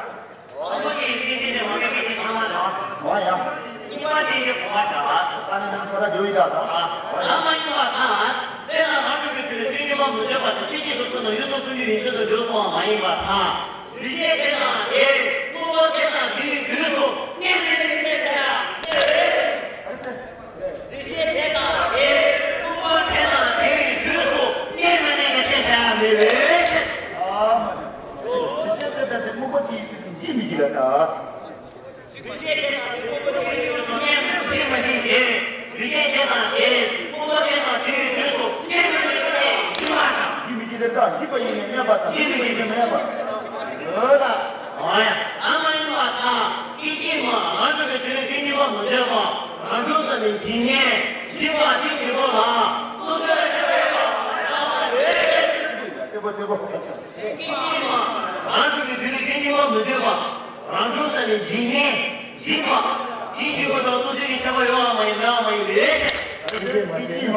དབང་པོ་དེའི་མཚན་གཞི་དེ་མ་མི་སྐད་ཅིག་ཚང་མ་དང་། འོ་ཡ། དབྱིངས་པ་དེའི་དབང་པོ་ཆགས། ད་ནི་ནང་ཁོ་ར་བརྗོད་ཡི་ད་དང་། ཨ་མ་ཡིན་པར་ཐལ། དེ་ལ་རང་གྲོལ་གྱི་དུས་ལ་བཅུ་གཉིས་པ་མི་འདོད་པ་དང་། ཕྱིན་ཅི་ལོག་ཏུ་ན་ཡུལ་དང་བརྩོན་འགྲུས་ཡིན་ཚུལ་དུ་འགྱུར་སོང་བ་མ་ཡིན་པར་ཐལ། འདུས་བྱས་དེ་དང་དེ། དངོས་པོ་དེ་དང་དེའི་དུས་སུ་གཉིས་མེད་པའི་ཚེ་ཟེར་ཡ། འདུས་བྱས་དེ་དང་དེ། དངོས་པོ་དེ་དང་དེའི་དུས་སུ་གཉིས་མེད་པའི་ཚེ་ཟེར་ཡ་མེད་པས། ཨ་མ་ནི། འདུས་བྱས་དེ་དང་དེ། དངོས་པོ་དེའི་དུས་སུ་འདུས་མི་བྱེད་ལ་ད། འདུས་བྱས་དེ་དང་དེ། དངོས་པོ་དེའི་དུས་སུ་གཉིས་མེད་པའི་ཚེ་མ་ཡིན་ཏེ། འདུས་བྱས་དེ་དང་དེ། དངོས་པོ་དེ་དང་དེའི་དུས་སུ་གཉིས་མེད་པའི་ཚེ་ཡིན་པ་དང་། འདུས་མི་བྱེད་ལ་ད། འདུས་པ་ཡིན་ན་མཉམ་པ་དང་། འདུས་མི་བྱེད་ན་མཉམ་པ། འོ་ད། འོ་ཡ། ཨ་མ་ཡིན་པར་ཐལ། སྐད་ཅིག་མ། རང་གྲོལ་གྱི་དུས་ལ་བཅུ་གཉིས་པ་མི་འདོད་པ། རང་གྲོལ་ཟེར་ནས་འཇིག་ངེས་འཇིག་པ་དེ་བཞིན་པོ་ལ། སྐད་ཅིག་མ། རང་གྲོལ་གྱི་དུས་ལ་བཅུ་གཉིས་པ་མི་འདོད་པ། རང་གྲོལ་ཟེར་ནས་འཇིག་ངེས་འཇིག་པ་དེ་བཞིན་པོ་དང་། སོ་སོའི་ཁྱད་པར་ཡོད་པ་མ་ཡིན་པ་མ་ཡིན་པས། སྐད་ཅིག་མ།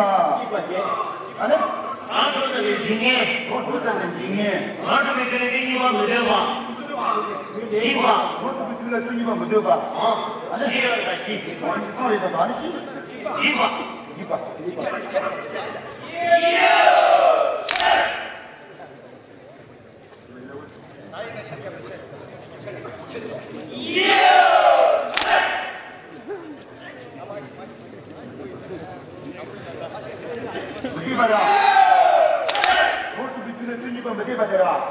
ཨ་ནི། རང་གྲོལ་ཟེར་ནས་འཇིག་ངེས། རང་གྲོལ་ཟེར་ནས་འཇིག་ངེས། རང་གྲོལ་གྱི་དུས་ལ་བཅུ་གཉིས་པ་མི་འདོད་པ། འཇིག་པ། རང་གྲོལ་གྱི་དུས་ལ་བཅུ་གཉིས་པ་མི་འདོད་པ། ཨ་ནི། འཇིག་ཡོད་ལ་འཇིག། སོང་རེད་ད། ཨ་ནི་འཇིག། འཇིག་པ། འཇིག་པ། མི་འདོད་པ་ར། རང་གྲོལ་གྱི་དུས་ལ་བཅུ་གཉིས་པ་མི་འདོད་པ་དེ་ར། རང་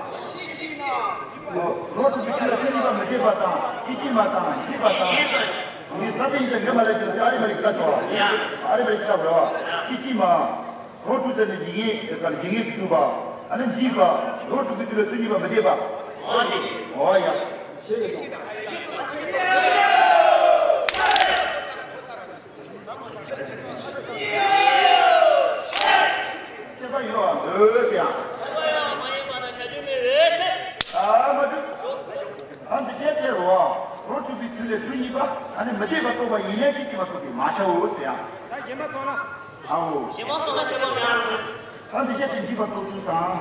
གྲོལ་གྱི་དུས་ལ་བཅུ་གཉིས་པ་མི་འདོད་པ་དང་། སྐད་ཅིག་མ་དང་། འཇིག་པ་དང་། ངས་ས་སྟེང་ཡིན་ས་ངས་མ་ལབ་ཀྱི་རེད། ཨ་རི་མ་རི་ཀ་ཆོག། ཨ་རི་མ་རི་ཀ་ཆོག་ར། སྐད་ཅིག་མ། རང་གྲོལ་ཟེར་ནས་འཇིག་ངེས་དེ་ལྟར་འཇིག་ངེས་སུ་གྱུར་པ། ཨ་ནི་འཇིག་པ། རང་གྲོལ་གྱི་དུས་ལ་བཅུ་གཉིས་པ་མི་འདོད་པ། འོ་ཡ། ཁྱད་པར་ཡོད་པ་འདོད་ཀྱང་། ཨ་མ་འདོད། ཨ་འདི་བྱས་ཏེ་རོ། རང་གྲོལ་གྱི་དུས་ལ་བཅུ་གཉིས་པ། ཨ་ནི་མི་འདོད་པ་རྟོགས་པ་ཡིན་ནའི་སྐད་ཅིག་མ་རྟོགས་པས་མ་བྱའོ་ཟེར་ཡང་། ད་གཞན་མ་ཚང་ན། ཨའོ། གཞན་མ་ཚང་ན་ཁྱད་པར་མེད། ཨ་འདི་བྱས་ཏེ་འཇིག་པ་རྟོགས་ཚུལ་དང་།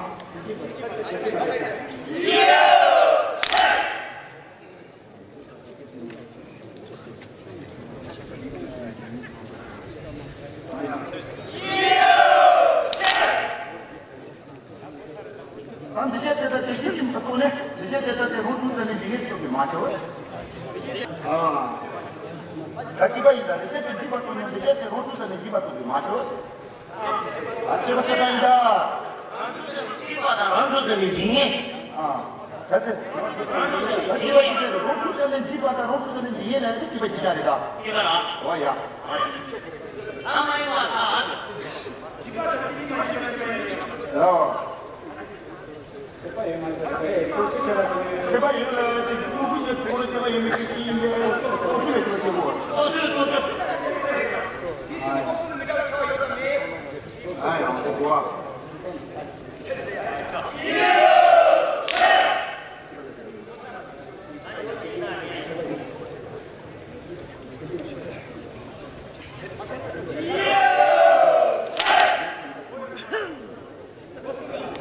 ཨ་འདི་བྱས་ཏེ་ད་དེ་སྐད་ཅིག་མ་རྟོགས་ནས། འདི་བྱས་ཏེ་ད་དེ་རང་གྲོལ་ཟེར་ནས་འཇིག་ངེས་སུ་གྱུར་པས་མ་བྱའོ། ཨ་ད་སྐྱིད་པ་ཡིན་ད། འདི་བྱས་ཏེ་འཇིག་པ་རྟོགས་ནས། འདི་བྱས་ཏེ་རང་གྲོལ་ཟེར་ནས་འཇིག་པ་རྟོགས་པས་མ་བྱའོ། ཨ་ཁྱད་པར་ཤེས་པ་ཡིན་ད། རང་གྲོལ་ཟེར་ནས་འཇིག་ངེས། ཨ་ད་ཚེ། ད་སྐྱིད་པ་ཡིན་ད། རང་གྲོལ་ཟེར་ནས་འཇིག་པ་དང་རང་གྲོལ་ཟེར་ནས་འཇིག་ངེས་ལ་ཡང་སྐྱིད་པ་གཅིག་རྐྱང་རེད་ད། སྐྱིད་པ་ར། འོ་ཡ། ཨ་མ་ཡིན་པར་ཐལ། ཨོ། ཁྱད་པར་ཡོད་ལ་དེ་ཀུན་ཀུན་གྱི་ཐོག་ལ་ཁྱད་པར་ཡོད་མེད་ཀྱི་ཡིན་པས། ཐོག་ལ་ཁྱད་པར་ཆེན་པོ། ཐོག་ལ་ཐོག་ལ། ཨ་ཡང་ཐོག་པ།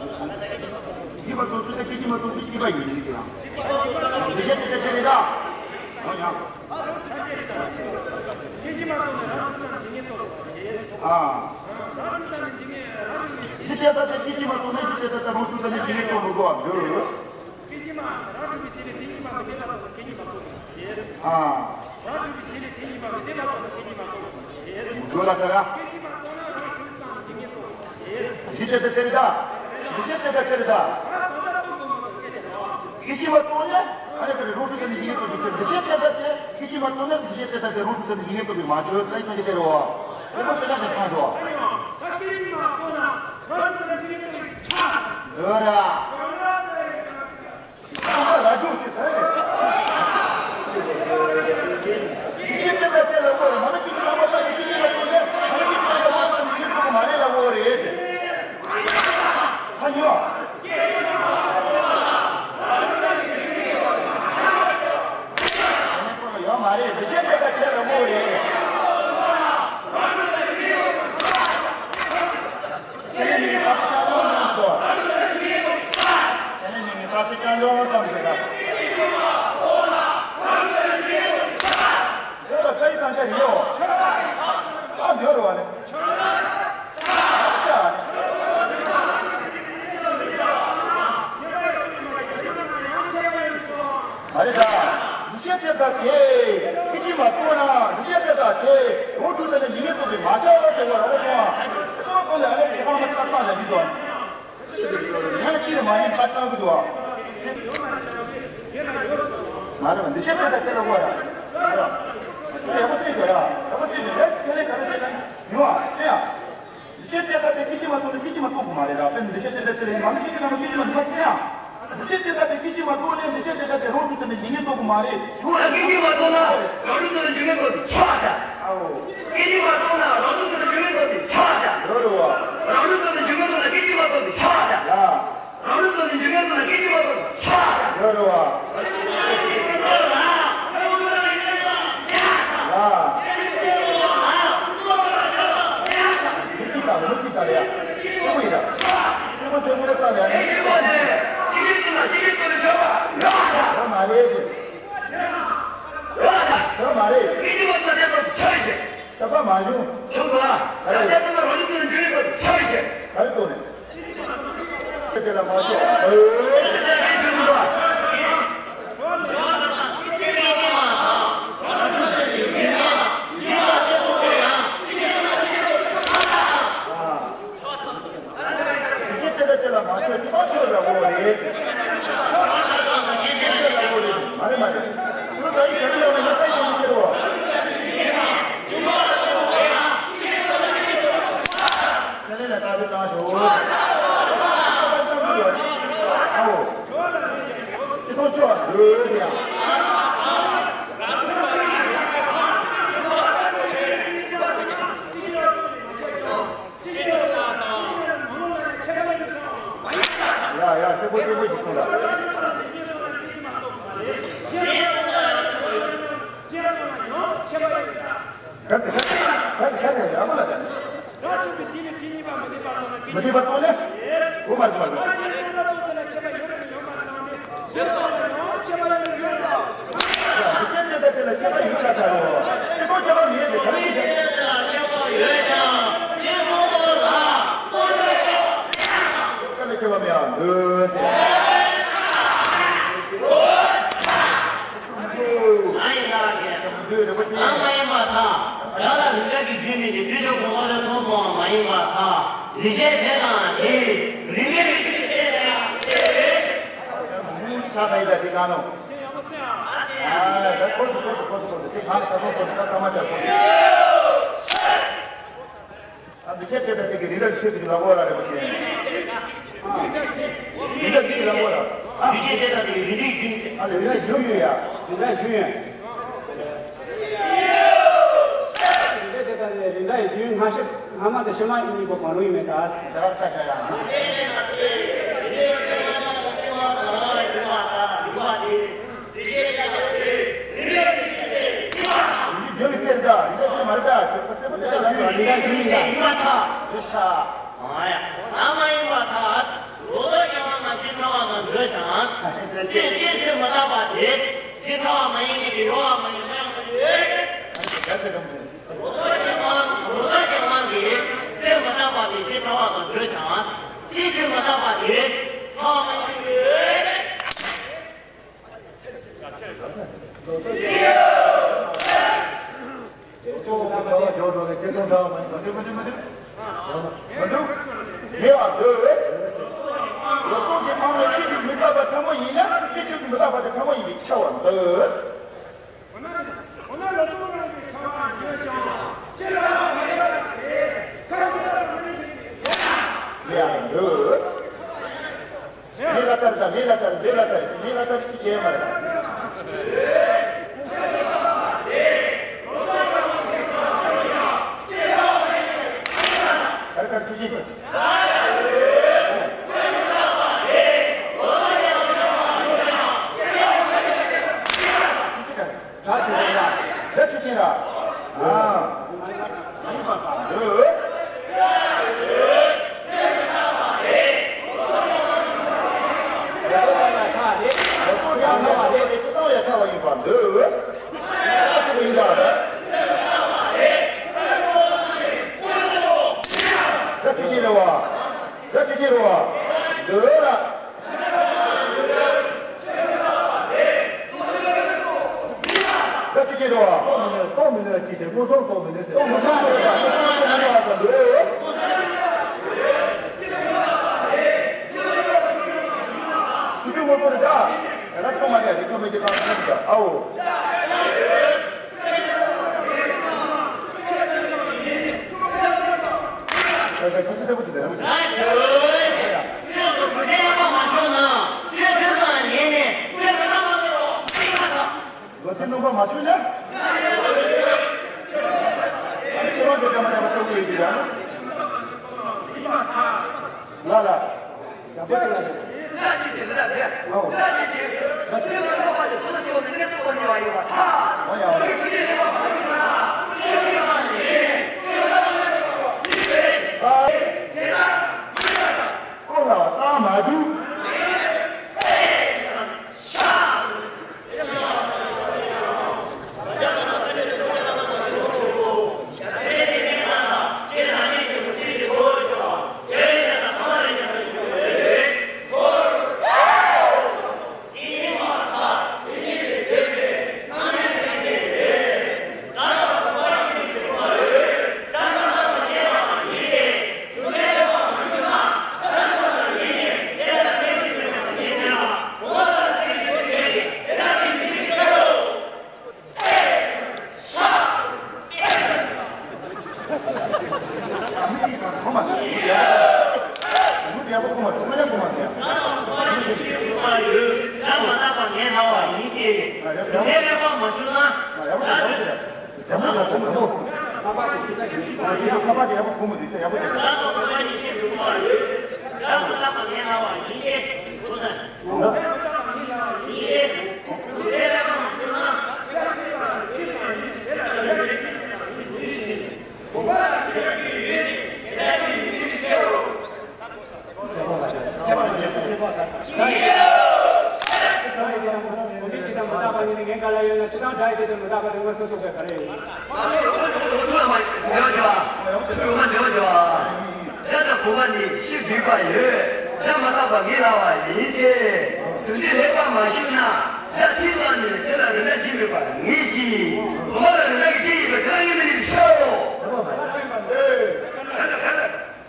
སྐྱིད་པ་དང་སུ་དང་སྐྱིད་ཀྱི་མ་གཏོགས་སུ་སྐྱིད་པ་ཡིན་ནི་ཟེར་ཡང་། འདི་བྱས་ཏེ་དེ་རེད་ད། འོ་ཡང་། ཨ། གཞི་དེ་ལྟ་སྟེ་སྐྱིད་ཀྱི་མ་གཏོགས་ན་གཞི་དེ་ལྟ་སྟེ་རང་གྲོལ་ཟེར་ནས་འཇིག་ངེས་སུ་མི་འགྲོ་བ་འདོད། སྐྱིད་ཀྱི་མ་རང་གྲོལ་གྱི་ཚེ་ལས་སྐྱིད་ཀྱི་མ་མི་འདོད་པ་དང་སྐྱིད་ཀྱི་མ་གཏོགས་ཟེར། ཨ། རང་གྲོལ་གྱི་ཚེ་ལས་སྐྱིད་ཀྱི་མ་མི་འདོད་པ་དང་སྐྱིད་ཀྱི་མ་གཏོགས་ཟེར། འགྲོ་ལ་ཟེར་ར། སྐྱིད་ཀྱི་མ་གཏོགས་ན་རང་གྲོལ་དང་འཇིག་ངེས་སོ། གཞི་དེ་ལྟ་སྟེ་རེད་ད། གཞི་དེ་ལྟ་སྟེ་རེད་ད། སྐྱིད་ཀྱི་མ་གཏོགས་ན་ཨ་ནི་ཟེར་རང་གྲོལ་ཟེར་ནས་འཇིག་ངེས་སོ་ཟེར། གཞི་དེ་ལྟ་སྟེ་སྐྱིད་ཀྱི་མ་གཏོགས་ན་གཞི་དེ་ལྟ་སྟེ་རང་གྲོལ་ཟེར་ནས་འཇིག་ངེས་སོ་ཟེར་མ་བརྗོད་ལ་ཡིན་ན་གི་ཟེར་རོ། དེ་མོ་དེ་ལ་ནི་ཕན་འགྲོ། ཨོ་ར། ཁྱོད་ལ་རྒྱུགས་ཤིག་ཟེར་རེད། མ་རེད་ད། འདུ་ཤེས་དེ་དག་གིས་སྐད་ཅིག་མ་གཏོགས་ན། འདུ་ཤེས་དེ་དག་གིས་རང་གྲོལ་ཚར་ནས་ཉེས་དམིགས་རྟོགས་པའི་མ་བྱ་བ་ཟེར་བ་ར་བ་དང་། ཁྱོད་ཚོ་ལ་ཨ་ལས་དེ་ཁོ་རང་ཚ་ཚ་ལ་འདི་དང་། ང་ལ་ཅི་རེད་མ་ཡིན་ཁ་བཏང་གི་འདུག་ཨ། མ་རེད་པ། འདུ་ཤེས་དེ་དག་ཁྱེད་ལ་དགོས་ར། ཡག་པོ་བརྩིས་ཤོག་ར། ཡག་པོ་བརྩིས་ཤོག་ལས་ཁྱེད་ལས་ག་རེ་བྱེད་ན་ཡོང་ཨ། ཨེ་ཡ། འདུ་ཤེས་དེ་དག་དེ་སྐད་ཅིག་མ་གཏོགས་ནས་སྐད་ཅིག་མ་གཏོགས་གི་མ་རེད་ར། དཔེར་ན་འདུ་ཤེས་དེ་དག་དེ་ལས་ང་ལ་སྐད་ཅིག་ནང་ལ་སྐད་ཅིག་མ་གཏོགས་ཨེ་ཡ། འདུ་ཤེས་དེ་དག་དེ་སྐད་ཅིག་མ་གཏོགས་ནས་འདུ་ཤེས་དེ་དག་དེ་རང་གྲོལ་ཚར་ནས་ཉེས་དམིགས་རྟོགས་གི་མ་རེད། ཡོང་ཨ། སྐད་ཅིག་མ་གཏོགས་ན་རང་གྲོལ་ཚར་ནས་ཉེས་དམིགས་རྟོགས་ནས་ཆགས་ད། ཨའོ། སྐད་ཅིག་མ་གཏོགས་ན་རང་གྲོལ་ཚར་ནས་ཉེས་དམིགས་རྟོགས་ནས་ཆགས་ད། ཡོད་རེད་བ། རང་གྲོལ་ཚར་ནས་ཉེས་དམིགས་རྟོགས་ན་སྐད་ཅིག་མ་གཏོགས་ནས་ཆགས་ད། ཡ། རང་ལུགས་ཀྱི་འཇིག་རྟེན་དུ་ལ་སྐད་ཅིག་མ་གཏོགས་ཆགས། ཡོད་རེད་བ། ལ། མི་གཅིག་དང་མི་གཅིག་དང་ཡ། སྐྱོ་པོ་ཡིན་ད། སྐྱོ་པོ་སྐྱོ་པོ་ལ་ལྟ་ལ་ཡ། སྐད་ཅིག་མ་གཏོགས་ནས་སྐྱིད་སྡུག་ལ་སྐྱིད་སྡུག་ལ་ཆགས་པ་ལ། ད་མ་རེད་དེ། ད་མ་རེད། སྐད་ཅིག་མ་གཏོགས་ནས་ཆགས་ཤིང་། ད་པ་མ་བྱུང་། བྱུང་ད། ད་རེད། ད་ལྟ་ང་རང་ཉིད་ཀྱི་འཇིག་རྟེན་དུ་ཆགས་ཤིང་། ག་རེ་གཏོང་ནས། དེ་ལ་མ་ཤོག་ཨོ། དེ་ལ་དེ་ལ་མ་ཤོག་ཁྱོད་ཁྱོད་ལ་འོ་རེད། ཁྱོད་ལ་འོ་རེད། མ་རེད་མ་རེད། ཁྱོད་ད་ཡིག་ག་རེ་ལ་མ་ཡིག་ད་ཡིག་ག་རེ་ལ། ཁས་ལེན་ལ་བཀའ་འཁྲོལ་བཏང་ཞུ། ཨའོ། ཅི་ཐོག་ཆོག་ཡོད་ཡ། ཡ་ཡ་ཤེས་པོ་ཤེས་པོ་ཞིག་གསུངས་ལ། ཁྱེད་ཀྱི་ཁྱེད་ཀྱི་ཁྱེད་ཀྱི་ཡག་པོ་ལ་དེ། ར་སོགས་པའི་དེ་ནི་དེ་གཉིས་པ་མི་ལྡན་པར་རྟོགས་ན་སྐད་ཅིག་མི་ལྡན་པར་རྟོགས་ལེ། འོ་མ་རེད་མ་རེད། དེ་ལ་རྟོགས་ཚུལ་ལ་ཁྱད་པར་ཡོད་པ་ནི་ཡོད་མ་རེད་དང་། དེ་སོགས་ལ་ཡང་ཁྱད་པར་ཡོད་ནི་ཡོད་ས། ཡང་དེ་སྐད་ཅིག་དེ་ལ་ཁྱད་པར་ཡོད་ས་ད་རོ། ཁྱད་པར་ཁྱད་པར་མེད་དེ་ག་རེ་ཡིན་དེ། ཁྱད་པར་ཁྱད་པར་མེད་ཡང་འདོད་དེ། ཨ་ཡིན་ན་ལགས་ཀྱི། ཨ་མ་ཡིན་པར་ཐལ། བདག་ལ་རིགས་འདྲ་གི་རྒྱུད་ནི་ནི་དུས་ཀྱང་གོ་བ་ལ་མཐོང་སོང་བ་མ་ཡིན་པར་ཐལ། རིགས་ཆད་དེ་དང་དེ། རིགས་ངེས་རིགས་ཆད་དེ་དང་དེ། མུ་ས་ཕའི་ད་དེ་ག་ནོ། ཨ་ད་ཁོ་ཚོ་ཁོ་ཚོ་ཁོ་ཚོ་ཁོ་ཚོ་དེ་གང་ས་ཁོ་ཚོ་ད་ཐ་མ་ད་ཁོ་ཚོ། ཨ་འདུ་ཤེས་དེ་ལྟ་ཞིག་གི་རིགས་འདྲ་ཆོས་ཀྱི་ལམ་བོ་ལ་རེ་བ་ཞེས། རིགས་འདྲ་ཆོས་ཀྱི་ལམ་བོ་ལ། ཨ་འདུ་ཤེས་དེ་ལྟ་ཞིག་གི་རིགས་འདྲའི་རྒྱུན། ཨ་ལས་རིགས་འདྲ་རྒྱུན་ཡོད་ཡ། རིགས་འདྲ་རྒྱུན་ཡོད། རིགས་འདྲ་དེ་ལྟ་ནས་རིགས་འདྲ་ཡི་རྒྱུན་སྔ་ཕྱི་སྔ་མ་དང་ཕྱི་མ་གཉིས་པོ་གང་རུང་ཡིན་མེད་ད། ད་ད་ད་ཡ། རྒྱུན་གྱི་ཚེ་འདི་རིགས་ཀྱི་མ་རེད་ད། རིགས་ཀྱི་ཚེ་མ་རེད་ད། རྒྱུན་པ་ཚེ་པོ་དེ་ལ་ལབ་པ་རིགས་ཀྱི་རྒྱུན་ཡིན་ད། ཡིན་པ་ཐལ། དེ་ཤ། ཨ་ཡ། ད་མ་ཡིན་པར་ཐལ། ལོག་རྟོག་གི་དབང་ལ་ཕྱི་ཐལ་བ་དང་འདོད་ཀྱང་། ཅི་ཕྱིར་མི་རྟག་པ་དེ། ཕྱི་ཐལ་བ་མ་ཡིན་མིན་གྱི་གཡོ་བ་མ་ཡིན་མིན་ཡང་མི་འདོད། ལོག་རྟོག་གི་དབང་ལོག་རྟོག་གི་དབང་གིས་ཕྱིར་མི་རྟག་པ་དེ་ཕྱི་ཐལ་བ་དང་འདོད་ཀྱང་། ཅི་ཕྱིར་མི་རྟག་པ་དེ། ཐལ་བ་མ་ཡིན་མིན་གྱི་གཡོ་བས། ལོག་རྟོག་གི་དབང་ལ་ཕྱི་ཆོས་ཀྱི་མི་རྟག་པ་ཕྲ་མོ་ཡིན་ན་ཕྱི་ཆོས་ཀྱི་མི་རྟག་པ་དེ་ཕྲ་མོ་ཡིན་པས་ཁྱབ་པར་འདོད། ཡང་འདོད། མི་ལ་ལྟར་དང་མི་ལ་ལྟར་འདི་ལ་ལྟར་མི་ལ་ལྟར་ཅི་བྱེད་མ་རེད། གར་གར་ཆུ་ཆེན། ཆུ་ཆེན། ད་ཆུ་ཆེན་ལ། ད་ཆུ་ཆེན་ལ། ཨ། མ་ཡིན་པ་དང་འདོད། ལོག་རྟོག་ཡང་ཐལ་བ་རེད། ལོག་རྟོག་ཡང་ཐལ་བ་ཡིན་པར་འདོད། ལོག་རྟོག་ཡིན་ད། ཆུ་སྐྱེས་རེད་བ། ད་ཆུ་སྐྱེས་རེད་བ། འདོད་ལ། ད་ཆུ་སྐྱེས་རེད་བ། ལྟོགས་མི་ནུས་ལ་ཅི་བྱེད། མངོན་སུམ་ལྟོགས་མི་ནུས་ཟེར། ལྟོགས་མི་ནུས་ལ་ཅི་བྱེད། མངོན་སུམ་ལྟོགས་མི་ནུས་ལ་འདོད། ཆུ་སྐྱེས་མངོན་སུམ་རེད་ད། ད་ལྟ་ཆུ་མ་རེད། རིགས་ཆུ་མེད་ཀྱི་ཁམས་ཟེར་ད། ཨའོ། ལོ་ཚད་སྣོན་པ་མ་བྱུང་ན། ལ་ལ། ཡག་པོ་བྱེད་ལ་རེད། ཨོ། ཨོ་ཡ། ཨོ་ལ་ལྟ་མ་འདུག་ད་ལྟ་བུམ་པ་ནི་ཕྱི་བུད་པ་ཡོད། ད་མ་བརྟགས་པ་ངེས་ལ་བ་ཡིན་ཏེ། དོན་འདི་ལེགས་པར་མ་ཞིབ་ན། ད་ཐིག་ལ་ནི་དེ་ལ་རེ་ན་སྦྱིན་པའི་བར་ངེས་ཀྱི། བུམ་པ་ལ་རེ་ན་གི་སྤྱི་ཡིན་པ་དེ་ལ་ངེས་མི་ནུས་ཤོ།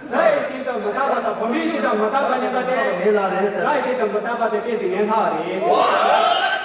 ད་ཡི་སྟེང་དུ་མི་རྟག་པ་དང་བུམ་པའི་སྤྱི་དང་མི་རྟག་པ་ཉིད་ལ་སྟེ། ངེས་ལ་རེད། ད་ཡི་སྟེང་དུ་མི་རྟག་པ་དེ་སྐད་ཅིག་ངན་ལྷག་རེད།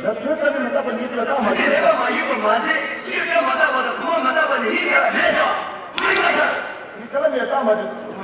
ཡང་ཁྱོད་ཀྱིས་མི་རྟག་པ་ཉིད་ལ་བརྟགས་མ་ཤེས། ལེགས་པར་མ་ཞིབ་པར་མ་ཟད། ཕྱིར་ཁྱོད་མ་བརྟགས་པ་དང་བུམ་པ་མ་བརྟགས་པ་ནི་ཡིད་ལ་མེད་ཀྱང་མི་ཡོང་བ་ཡིན། ཡིད་ལ་མེད་བརྟགས་མ་ཤེས།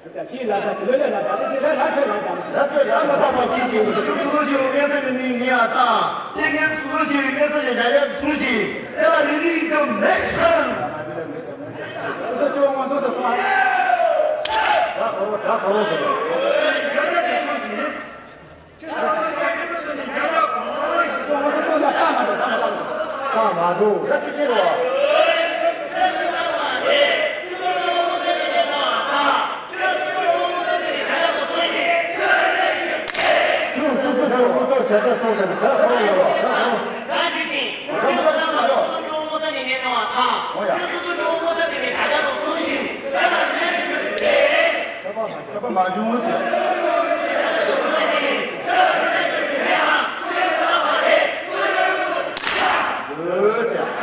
ཅི་ལ་ད་ལོ་ལ་ད་ད་ད་ད་ད་ད། ད་ལྟ་ཡང་མ་དག་པ་ཅིག་གིས་སོ་སོ་ཞེས་པའི་གནས་ས་ནས་ནི་ངེས་པ་དང་། དེ་ངས་སོ་སོ་ཞེས་པའི་གནས་ས་ནས་བྱ་བྱ་དུ་ཟུང་ཞིང་། དེ་ལ་རིག་རིག་གི་མེད་ཤར། སོ་སོ་སྐྱོ་བོ་ངོ་སོ་དུ་སོང་། ད་གོ་ད་གོ་ཟེར། ཁྱབ་པ་མ་བྱུང་ཟེར། འདོད་ཟེར།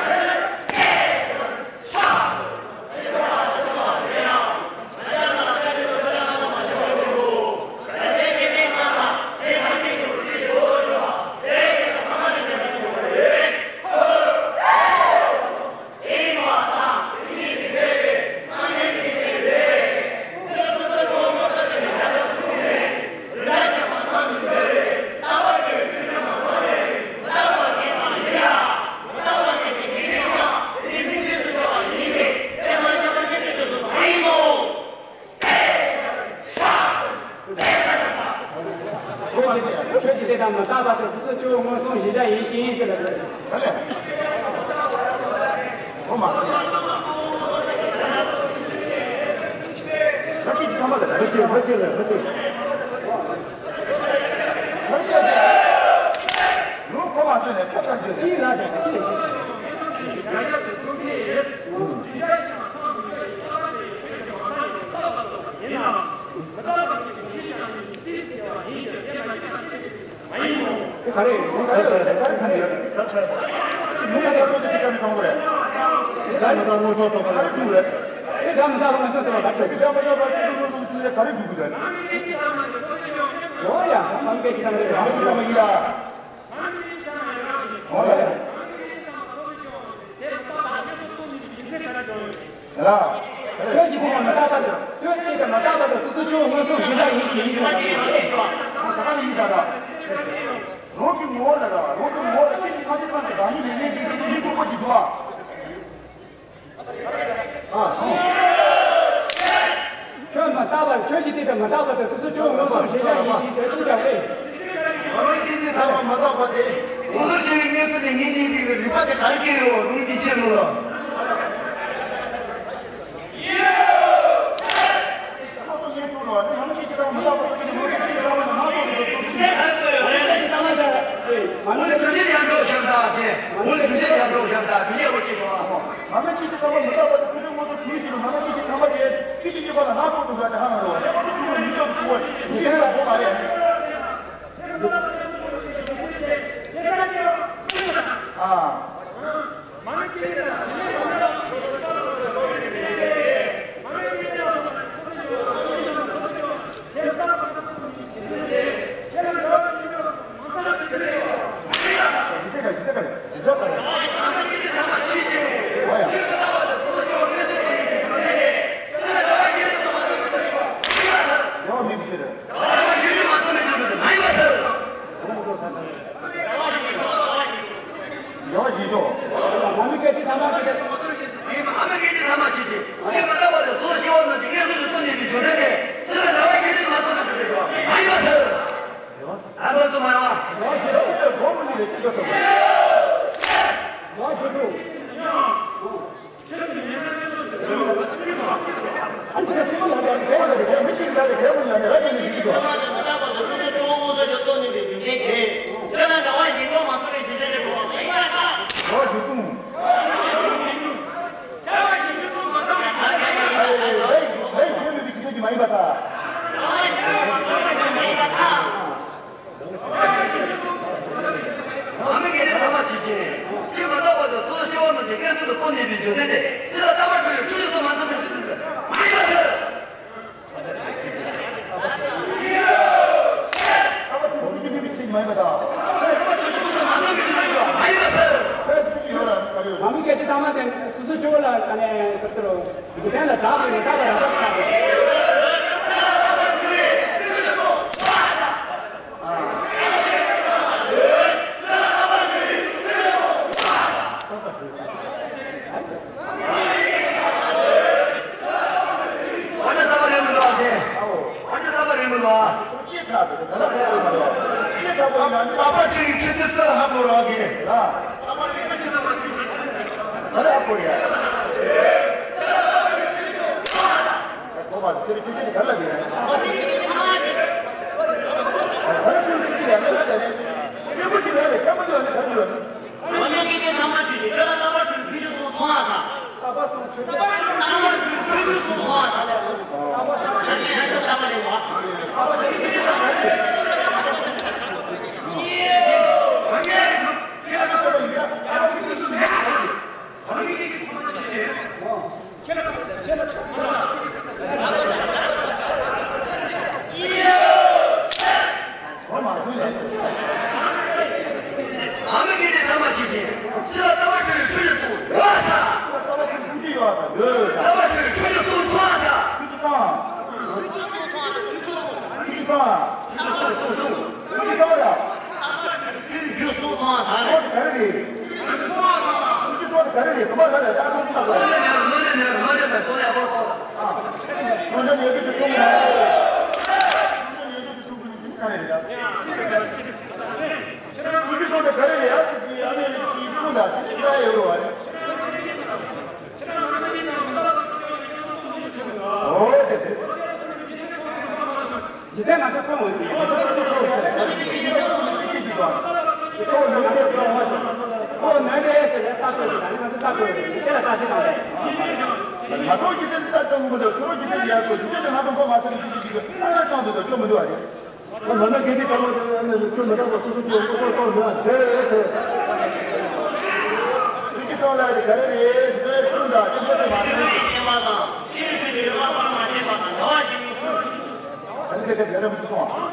ཆོས་ཀྱི་དེ་དང་མི་རྟག་པ་དེ་སོ་སོ་སྐྱེ་བོ་མངོན་སུམ་གཞི་བཞག་ཡིན་ཞིང་ཟེར་ལ། ག་རེ་ཡིན། ག་རེ་ག་རེ་ག་རེ་ཡོད། མི་ལ་ཡག་པོ་དེ་དེ་ག་ནས་མཐོང་གི་རེད། དགྲ་མི་རྟག་མངོན་སུམ་རྟོགས་པ་ལ་ཐུག་རེད། དགྲ་མི་རྟག་མངོན་སུམ་རྟོགས་པ་ལ་ཐུག་རེད། དགྲ་མི་རྟག་མངོན་སུམ་རྟོགས་པ་ལ་ཐུག་རེད། ག་རེ་དགོས་ཀྱི་རེད། འོ་ཡ། ཨ་མ་སྐད་ཅིག་གཏོང་གི་རེད། ཨ་མ་སྐད་ཅིག་གཏོང་གི་ཡིན་ལ། འོ་ཡ། ལ། ཆོས་ཀྱི་དེ་དང་མི་རྟག་པ་དང་། ཆོས་ཀྱི་དེ་དང་མི་རྟག་པ་དང་སོ་སོ་སྐྱེ་བོ་མངོན་སུམ་གཞི་བཞག་ཡིན་ཞེས་ཡིན་ཞེས་པ་དེ་ཡིན་པ་རེད། ཨོ་ད་ག་ནས་ཡིན་ད་ད། རང་གི་ངོ་བོ་ལ་ར། རང་གི་ངོ་བོ་ལ་ཆོས་ཀྱི་ཁ་ཆེ་ཁོང་གི་བདག་ཉིད་མེད་མིན་གྱི་གཉིས་ཀྱི་གཉིས་ཀྱི་ཁོ་ཅིག་འདུག་ཨ། ཨ། ཆོས་མི་རྟག་པ། ཆོས་ཀྱི་དེ་དང་མི་རྟག་པ་དང་སོ་སོ་སྐྱེ་བོ་མངོན་སུམ་གཞི་བཞག་ཡིན་ཞེས་ཟེར་དུས་ཀྱང་རེད། ང་རང་སྐད་ཅིག་ཚང་མ་མི་རྟག་པ་དེ། སོ་སོ་སྐྱེ་བོའི་གནས་ས་ནས་ངེས་གཉིས་ཀྱི་རིག་པ་དེ་ག་རེ་སྐྱེ་ཡོད་ལུང་གིས་ཆེ་ལུང་ལ། ཡང་ཞིག་ཤོག་ཨ་མི་སྐད་ཅིག་ཐ་མ་ཅིག་ཨེ་མ་ཨ་མི་སྐད་ཅིག་ཐ་མ་ཅིག་ཅིག་ཆོས་མི་རྟག་པ་དེ་སོ་སོ་སྐྱེ་བོ་རྣམས་ཀྱི་སྔོན་དུ་སྟོན་ནུས་པའི་རྒྱུ་མཚན་དེ། ཆོས་ལ་འགལ་བའི་སྐད་ཅིག་མ་གཏོགས་པའི་ཆོས་དེ་ཡོད་མ་ཡིན་པ་ཟེར། ཨ་ལོ་ཚོ་མ་རེད་བ། ཨ་མི་སྐད་ཅིག་ཐ་མ་ཅིག་ཅིག་ཆོས་མི་རྟག་པ་དེ་སོ་སོ་སྐྱེ་བོ་རྣམས་ཀྱི་སྔོན་དུ་སྟོན་ནུས་པའི་རྒྱུ་མཚན་དེ། ཆོས་ལ་རྟག་པར་གྲུབ་པའི་ཕྲིན་ལས་སུ་མ་འཛིན་པའི་ཕྱིར་ཟེར། མ་ཡིན་པ་ཟེར། ཨ་མི་སྐད་ཅིག་ཐ་མ་དེ་སོ་སོ་སྐྱེ་བོ་ལ་ཨ་ནི་ག་རེ་ཟེར་རོ། འཇིག་རྟེན་ལ་གྲགས་པའི་མི་རྟག་པ་རང་བབས་ཆགས་པ། པ། ཅི་ཁ་དེ་ད་ལ་ཁོ་མ་རོ། ཅི་ཁ་པོ་ཡང་ནི། པ་པ་ཅིག་ཁྲི་ཏི་སི་ཧ་པོ་རོ་གི། ལ། ད་ལ་ཧ་པོ་རེད། ཁོ་མ་དེ་ཁྲི་ཏི་སི་ག་ལ་དེ། ད་ཁྲི་ཏི་སི་ཡང་ནི་ལ་དེ། ཁྱེད་པོ་ཅི་ལ་ལས་ཁྱེད་པོ་ཅི་ལ་ནི་ག་ལ་ཡོད་ནི། ཨ་མི་གི་དེ་ཐ་མ་ཅི་ཅི། ཅི་ལ་ལྟ་བ་ཁྲོད་ཁྲོད་ལ་གཏོང་ཡོད་ས། ལྟ་བ་ཁྲོད་ཁྲོད་ལ་གཏོང་ཐོག་ས། ཁྲོད་ཀྱི་སོང་ཐོག་ས། ཁྲོད་ཀྱི་སོང་ཐོག་ས། ཁྲོད་ཀྱི་སོང་། ཁྲོད་ཀྱི་སོང་། ཁྲོད་ཀྱི་སོང་ཡ། ཁྲོད་ཀྱི་སོང་ཐོག་ས་རེད། ཁྲོད་ཀྱི་སོང་ག་རེ་རེད། ཁྲོད་ཀྱི་སོང་ག་རེ་རེད། ཁོ་མ་ལ་ལ་ཡ་ཁོ་ཐག་པ་རེད། ལོ་ལེ་ནེ་ལོ་ལེ་ནེ་ལོ་ལེ་ནེ་ལོ་ལེ་ནེ་ཁོ་ཐག་པ་རེད། ཁོ་འདྲ་ཉེ་གི་དུ་ཁོ་མ་རེད། ཁོ་འདྲ་ཉེ་གི་དུ་ཁོ་མ་རེད། ཁོ་ཚོ་ག་རེ་རེད་ཡ། ཁོ་ཚོ་ཡ་ནི་ཁོ་ཚོ་ལ་ཁོ་ཚོ་ཡ་ཡོད་རེད་བ། འོ་དེ་དེ། འཇིག་རྟེན་ང་ཚོ་ཁོང་འོང་ཞིག་ཁོང་ནང་པའི་ཟེར་ལས་ལྟ་དགོས་རེད། ང་ཚོ་ལྟ་དགོས་རེད། དེ་ལ་ལྟ་ཞིག་དང་་། ང་ཚོ་འཇིག་རྟེན་ལྟ་དང་མི་འདུག་ཁོ་ཚོ་འཇིག་རྟེན་ཡག་པོ་འཇིག་རྟེན་དེ་ང་ཚོ་མགོ་མ་ཚོས་ཀྱི་ཅི་ཅི་ཅི་ཅི་ཨ་ནི་གང་དུ་དུ་ཁྱོད་མི་འདུག་ཨ་རེད། ང་ན་དགེ་སྡིག་དཀར་པོ་དེ་ཨ་ནི་ཁྱོད་མི་འདུག་པ་ཁོ་ཚོ་ཁྱོད་ཁོ་ཚོ་ཁོ་ཚོ་ང་ཚེ་ཨེ་ཚེ། ཁྱོད་ཀྱི་གཏོང་ལ་རེ་ག་རེ་རེད་ཟེར་གསུངས་དང་ཁྱོད་ཚོ་མ་ཚོས་ཀྱི་ཤེས་པ་དང་ཤེས་ཚུལ་གྱི་རེ་བ་པར་མ་བྱས་པ་དང་འདྲ་བ་ཞིག་ཡིན་ཚུལ། ཨ་ནི་ཁྱེད་ཚོ་རྒྱལ་རབས་སུ་སོང་བ།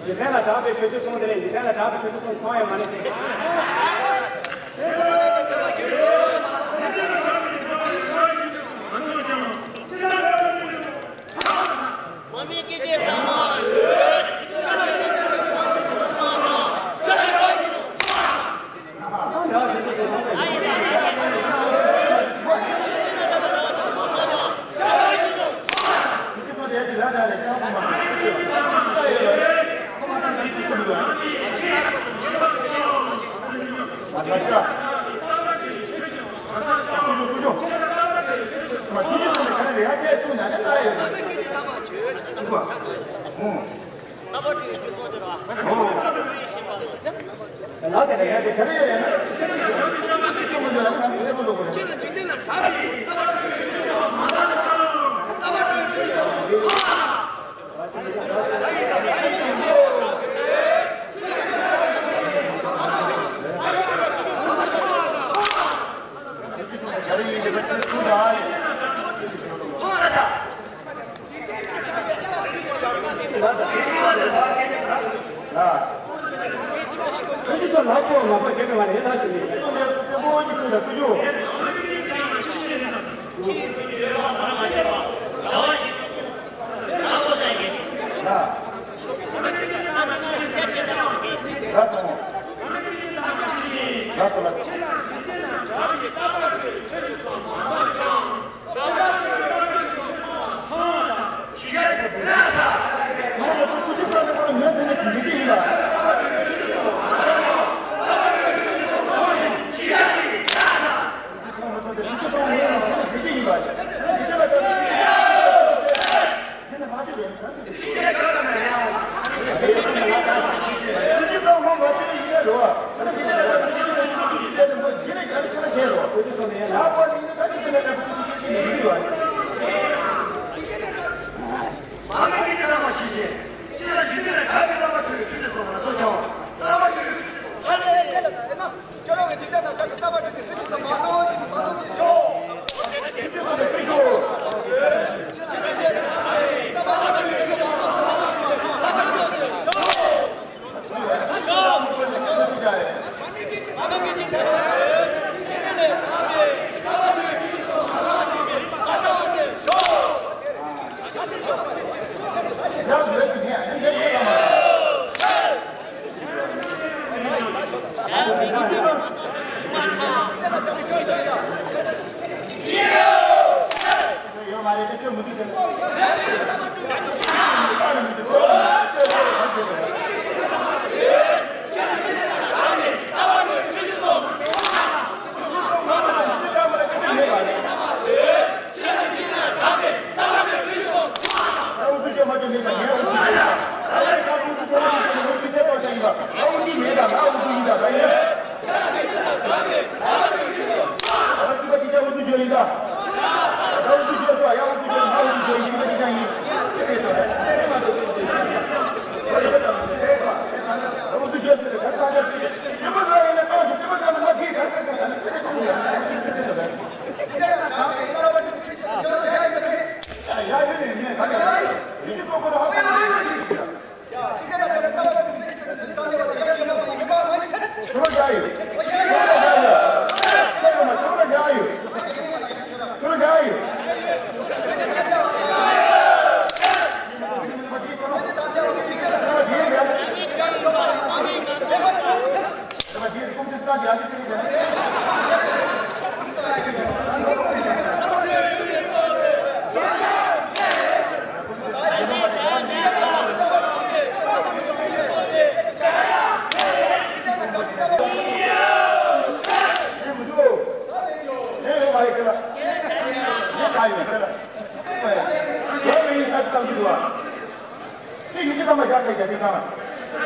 ཡིན་མཁན་ལ་གྲགས་པའི་ཆོས་ཚུལ་གསུངས་དེ་ནས་ཡིན་མཁན་ལ་གྲགས་པའི་ཆོས་ཚུལ་གསུངས་མཐོང་ཡང་མ་ནི། ཚིག་ཉི་ཤུ་ཐམ་པ་བཞག་པའི་རྒྱ་ཆེན་ཚང་།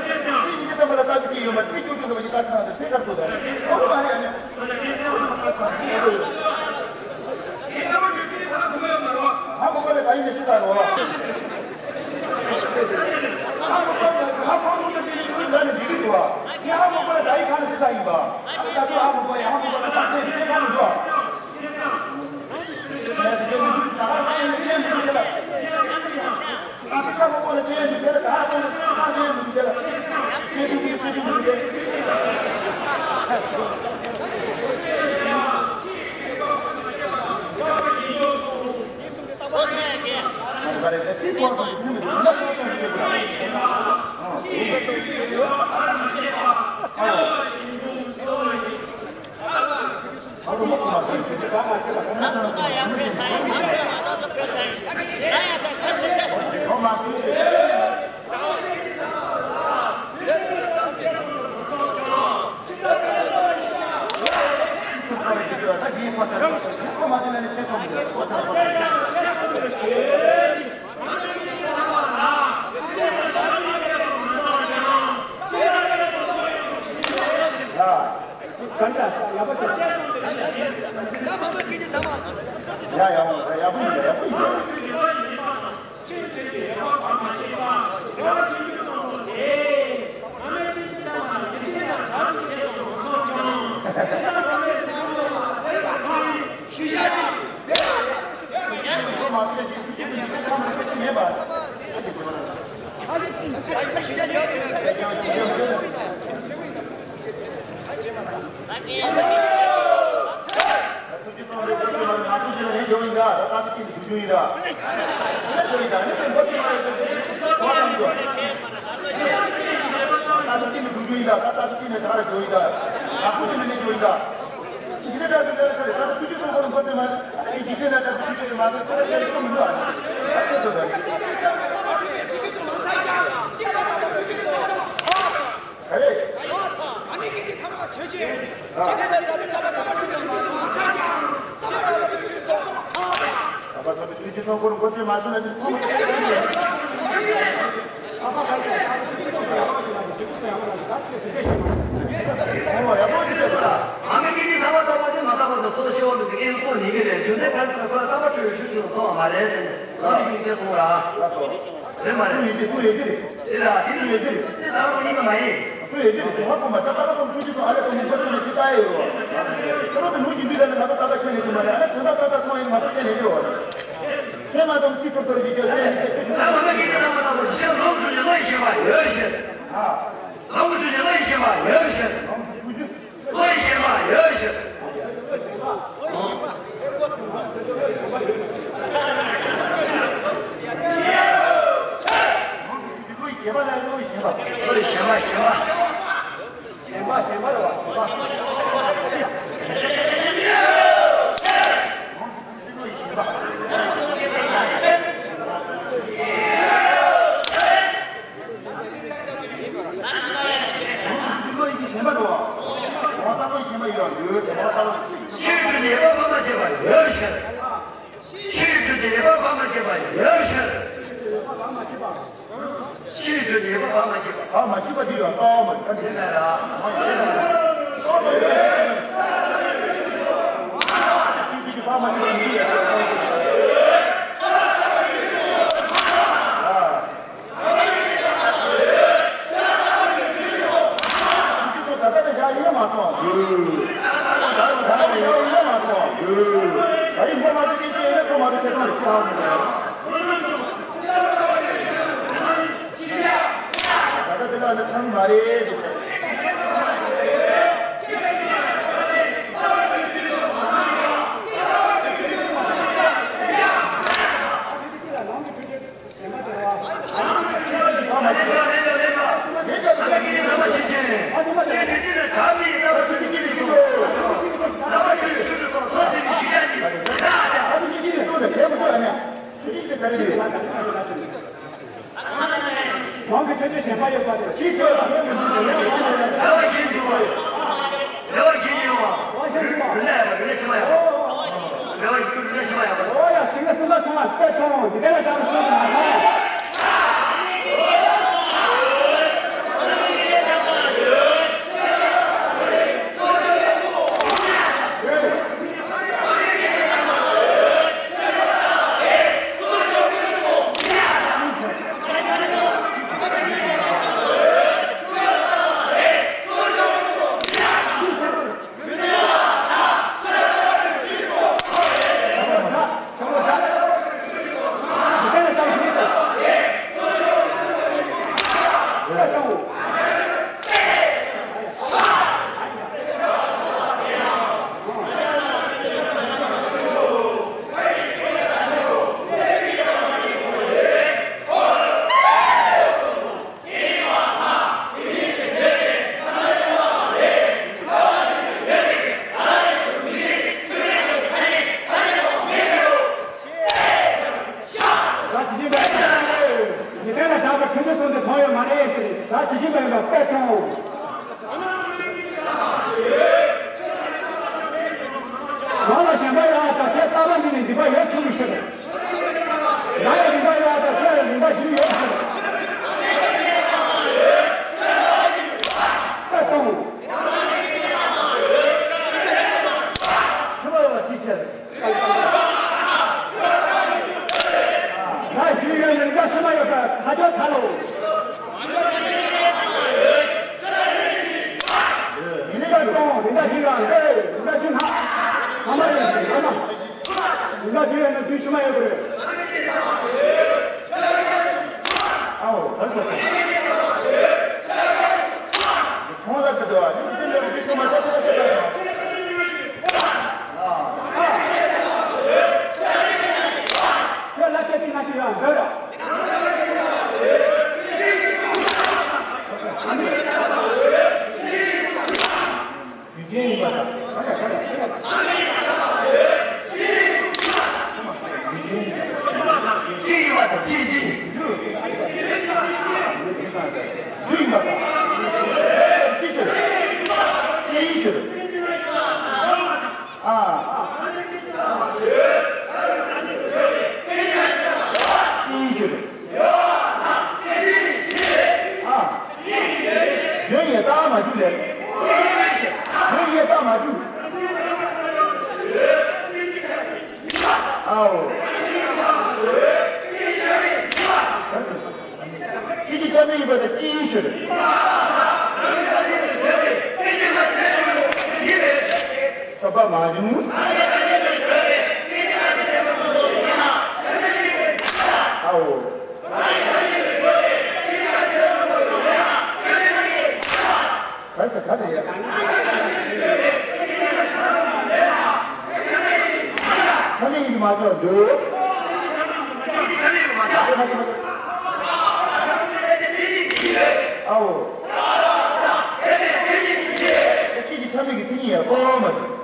ཚིག་ཉི་ཤུ་ཐམ་པ་ལ་ལྟ་རྒྱུ་ཅི་ཡོད་མ་རེད། ཚིག་བཅུ་དྲུག་ཐམ་པ་ཞིག་ལྟ་རྒྱུ་ཚང་ཚེ་ཕེ་ཁར་ཐུག་དང་། ཨོ་མ་རེད། ཨ་ནི་ཧ་མ་གོ་ལ་ད་ཡིན་ནི་ཤི་ད་རོ། ཧ་མ་གོ་ལ་ཧ་གོ་ལ་ད་ཡིན་ཁ་ནི་ཤི་ད་ཡིན་པ། ཨ་ད་དུ་ཧ་མ་གོ་ཡ་ཧ་མ་གོ་ལ་ད་ཚེ་ཕེ་ཁར་འགྲོ། ཆོས་ཀྱི་ཉེས་པ་བར་མ་ཆད་པ་ཡོད་ཕྱིར། ཆོས་ཀྱི་ཉེས་པ་བར་མ་ཆད་པ་ཡོད་ཕྱིར། ཆོས་ཀྱི་ཉེས་པ་བར་མ་ཆད་པ། བར་མ་ཆད་པ་འདི་ཡང་ལྟ་བ་མ་ཡིན་པ་དེ་ལ་ར། ད་ལྟ་དེ་ལ་ནི་ཚང་མ་རེད། གང་གི་ཆོས་ཀྱི་ཞེན་པ་ཡོད་པ་དེ། ཕྱིར་བཅོས་ལ་ཡོད་མི་འདུག་རེ་བ་བཞིན་བྱུང་བ་ཡོད། རེ་བ་བཞིན་བྱུང་བ་ཡོད། རེ་བ་བཞིན་བྱུང་བ་ཡོད། རེ་བ་བཞིན་བྱུང་བ་ཡོད། རེ་བ་བཞིན་བྱུང་བ་ཡོད། རེ་བ་བཞིན་བྱུང་བ་ཡོད། འོ་ཡ། ཞིང་ལས་གསུམ་པ་ཚང་མ་སྤེལ་གཏོང་། འདི་ག་ལ་བྱ་བ་གསུམ་མ་ཚང་། ད་ཇི་བཞིན་པའི་ཉི་སྟེང་ལ་བཞག་པའི་ཆོས་ཚུལ་གསུམ་དེ་གང་ཡང་མ་རེད་ཟེར། ད་ཇི་བཞིན་པའི་ཡིན་པ་སྤེལ་གཏོང་། ང་ལ་ཞེན་པ་ཡོད་ལ་ཁྱེད་རྟག་པ་འདི་ནི་འཇིགས་པ་ཡོད་ཆུང་གི་ཕྱིར། ང་ཡི་རིག་པ་ཡོད་ལ་ཁྱེད་ལ་རིག་པ་འཇིགས་ཡོད་ཕྱིར། སྤེལ་གཏོང་། ཆུ་མ་ཡོད་པ་ཅིའི་ཕྱིར། ང་ཞུས་ཡོད་ནི་རིག་པ་ཕྱི་མ་ཡོད་པར་ཁ་ཕྱོགས་ཐལ་ལོ། ཡིན་ན་གཏོང་། རིག་པ་ཞིག་ལ་འདོད། རིག་པ་ཞིག་ན། ཨ་མ་ཡིན་ཟེར། ཨ་མ། རིག་པ་ཞིག་ཡོད་ན་དུས་ཕྱི་མ་ཡོད་པ་རེད། ཨའོ། ད་ཤོད་དང་། ཁོང་ལ་དེ་དུ་བ་ནི་དེ་ལས་དུས་ཕྱི་མ་ད་ཤོད་ཤོད་དང་། ཁྱོད་ལ་སྐད་ཅིག་མ་ཞིག་ཡང་འདོད་ར། ཡུལ་ཅན་ཡིན་པ་དང་། ཡུལ་ཅན་ཡིན་པ་དང་། ཅི་ཅི། རྒྱུ་ཡིན་པ་དང་། ཅི་ཞིག་ཅི་ཞིག་ཨ། ཅི་ཞིག་ཨ། ཡོད་ཡེ་རྟགས་མ་རྒྱུ་ལས། ཡོད་ཡེ་རྟགས་མ་རྒྱུ། ཨའོ། ཅི་ཅི་ཆ་མེད་ཡིན་པ་དང་ཅི་ཡིན་ཞུ་རེད། ཐོབ་པ་མ་བྱུང་། ཨའོ། ག་རེ་ག་རེ་ཡ། ཆ་མེད་ཡིན་པ་མ་ཆགས་འདུག་ཨའོ། ཁྱེད་ཀྱི་ཆ་མེད་ཀྱི་མཚན་ཉིད་ཡང་སྤོང་བ་མ་རེད།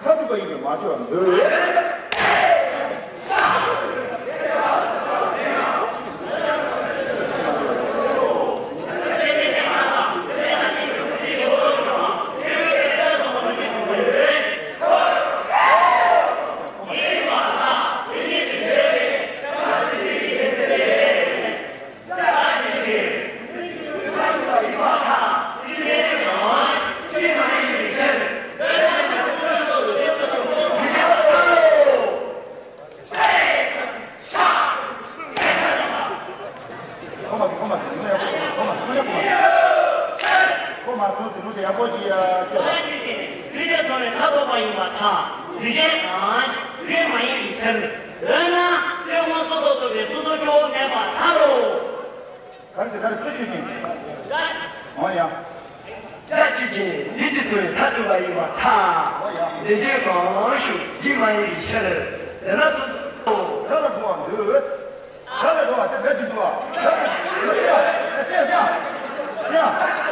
ཁ་ཐུག་པ་ཡིན་པའི་མ་ཤོར་བ་འདོད། ཁོ་མ་ཐུག་དེ་ལུགས་དེ་ཡག་པོ་ཅིག་ཡ་སྐྱོ་བ། དུས་དེ་ཐོག་ནས་ཐ་དོག་པ་ཡིན་པར་ཐལ། དུས་ཆེན་དང་དུས་མ་ཡིན་པའི་ཕྱིར། འོ་ན་སྤྱོད་ངོ་སོ་སོ་ཐུབ་པའི་སོ་སོ་སྐྱོ་བོ་མེད་པར་ཐལ་ལོ། ག་རེ་ཟེར་ག་རེ་ཆུ་ཆུ་ཅན། འོ་ཡ། ཅ་ཆི་ཆེ་འདི་དུས་ཐོག་ཐ་དོག་པ་ཡིན་པར་ཐལ། འོ་ཡ། དེ་བཞིན་གང་ཞུ་ཇི་མ་ཡིན་པའི་ཕྱིར། དེ་ན་དུ། ར་ལ་གོ་བ་འདོད། ས་ལ་འགྲོ་བ་དེ་འདྲ་ཅིག་འདུག་བ། ས་ལ་འགྲོ་བ་དེ་འདྲ་ཅིག་འདུག་བ།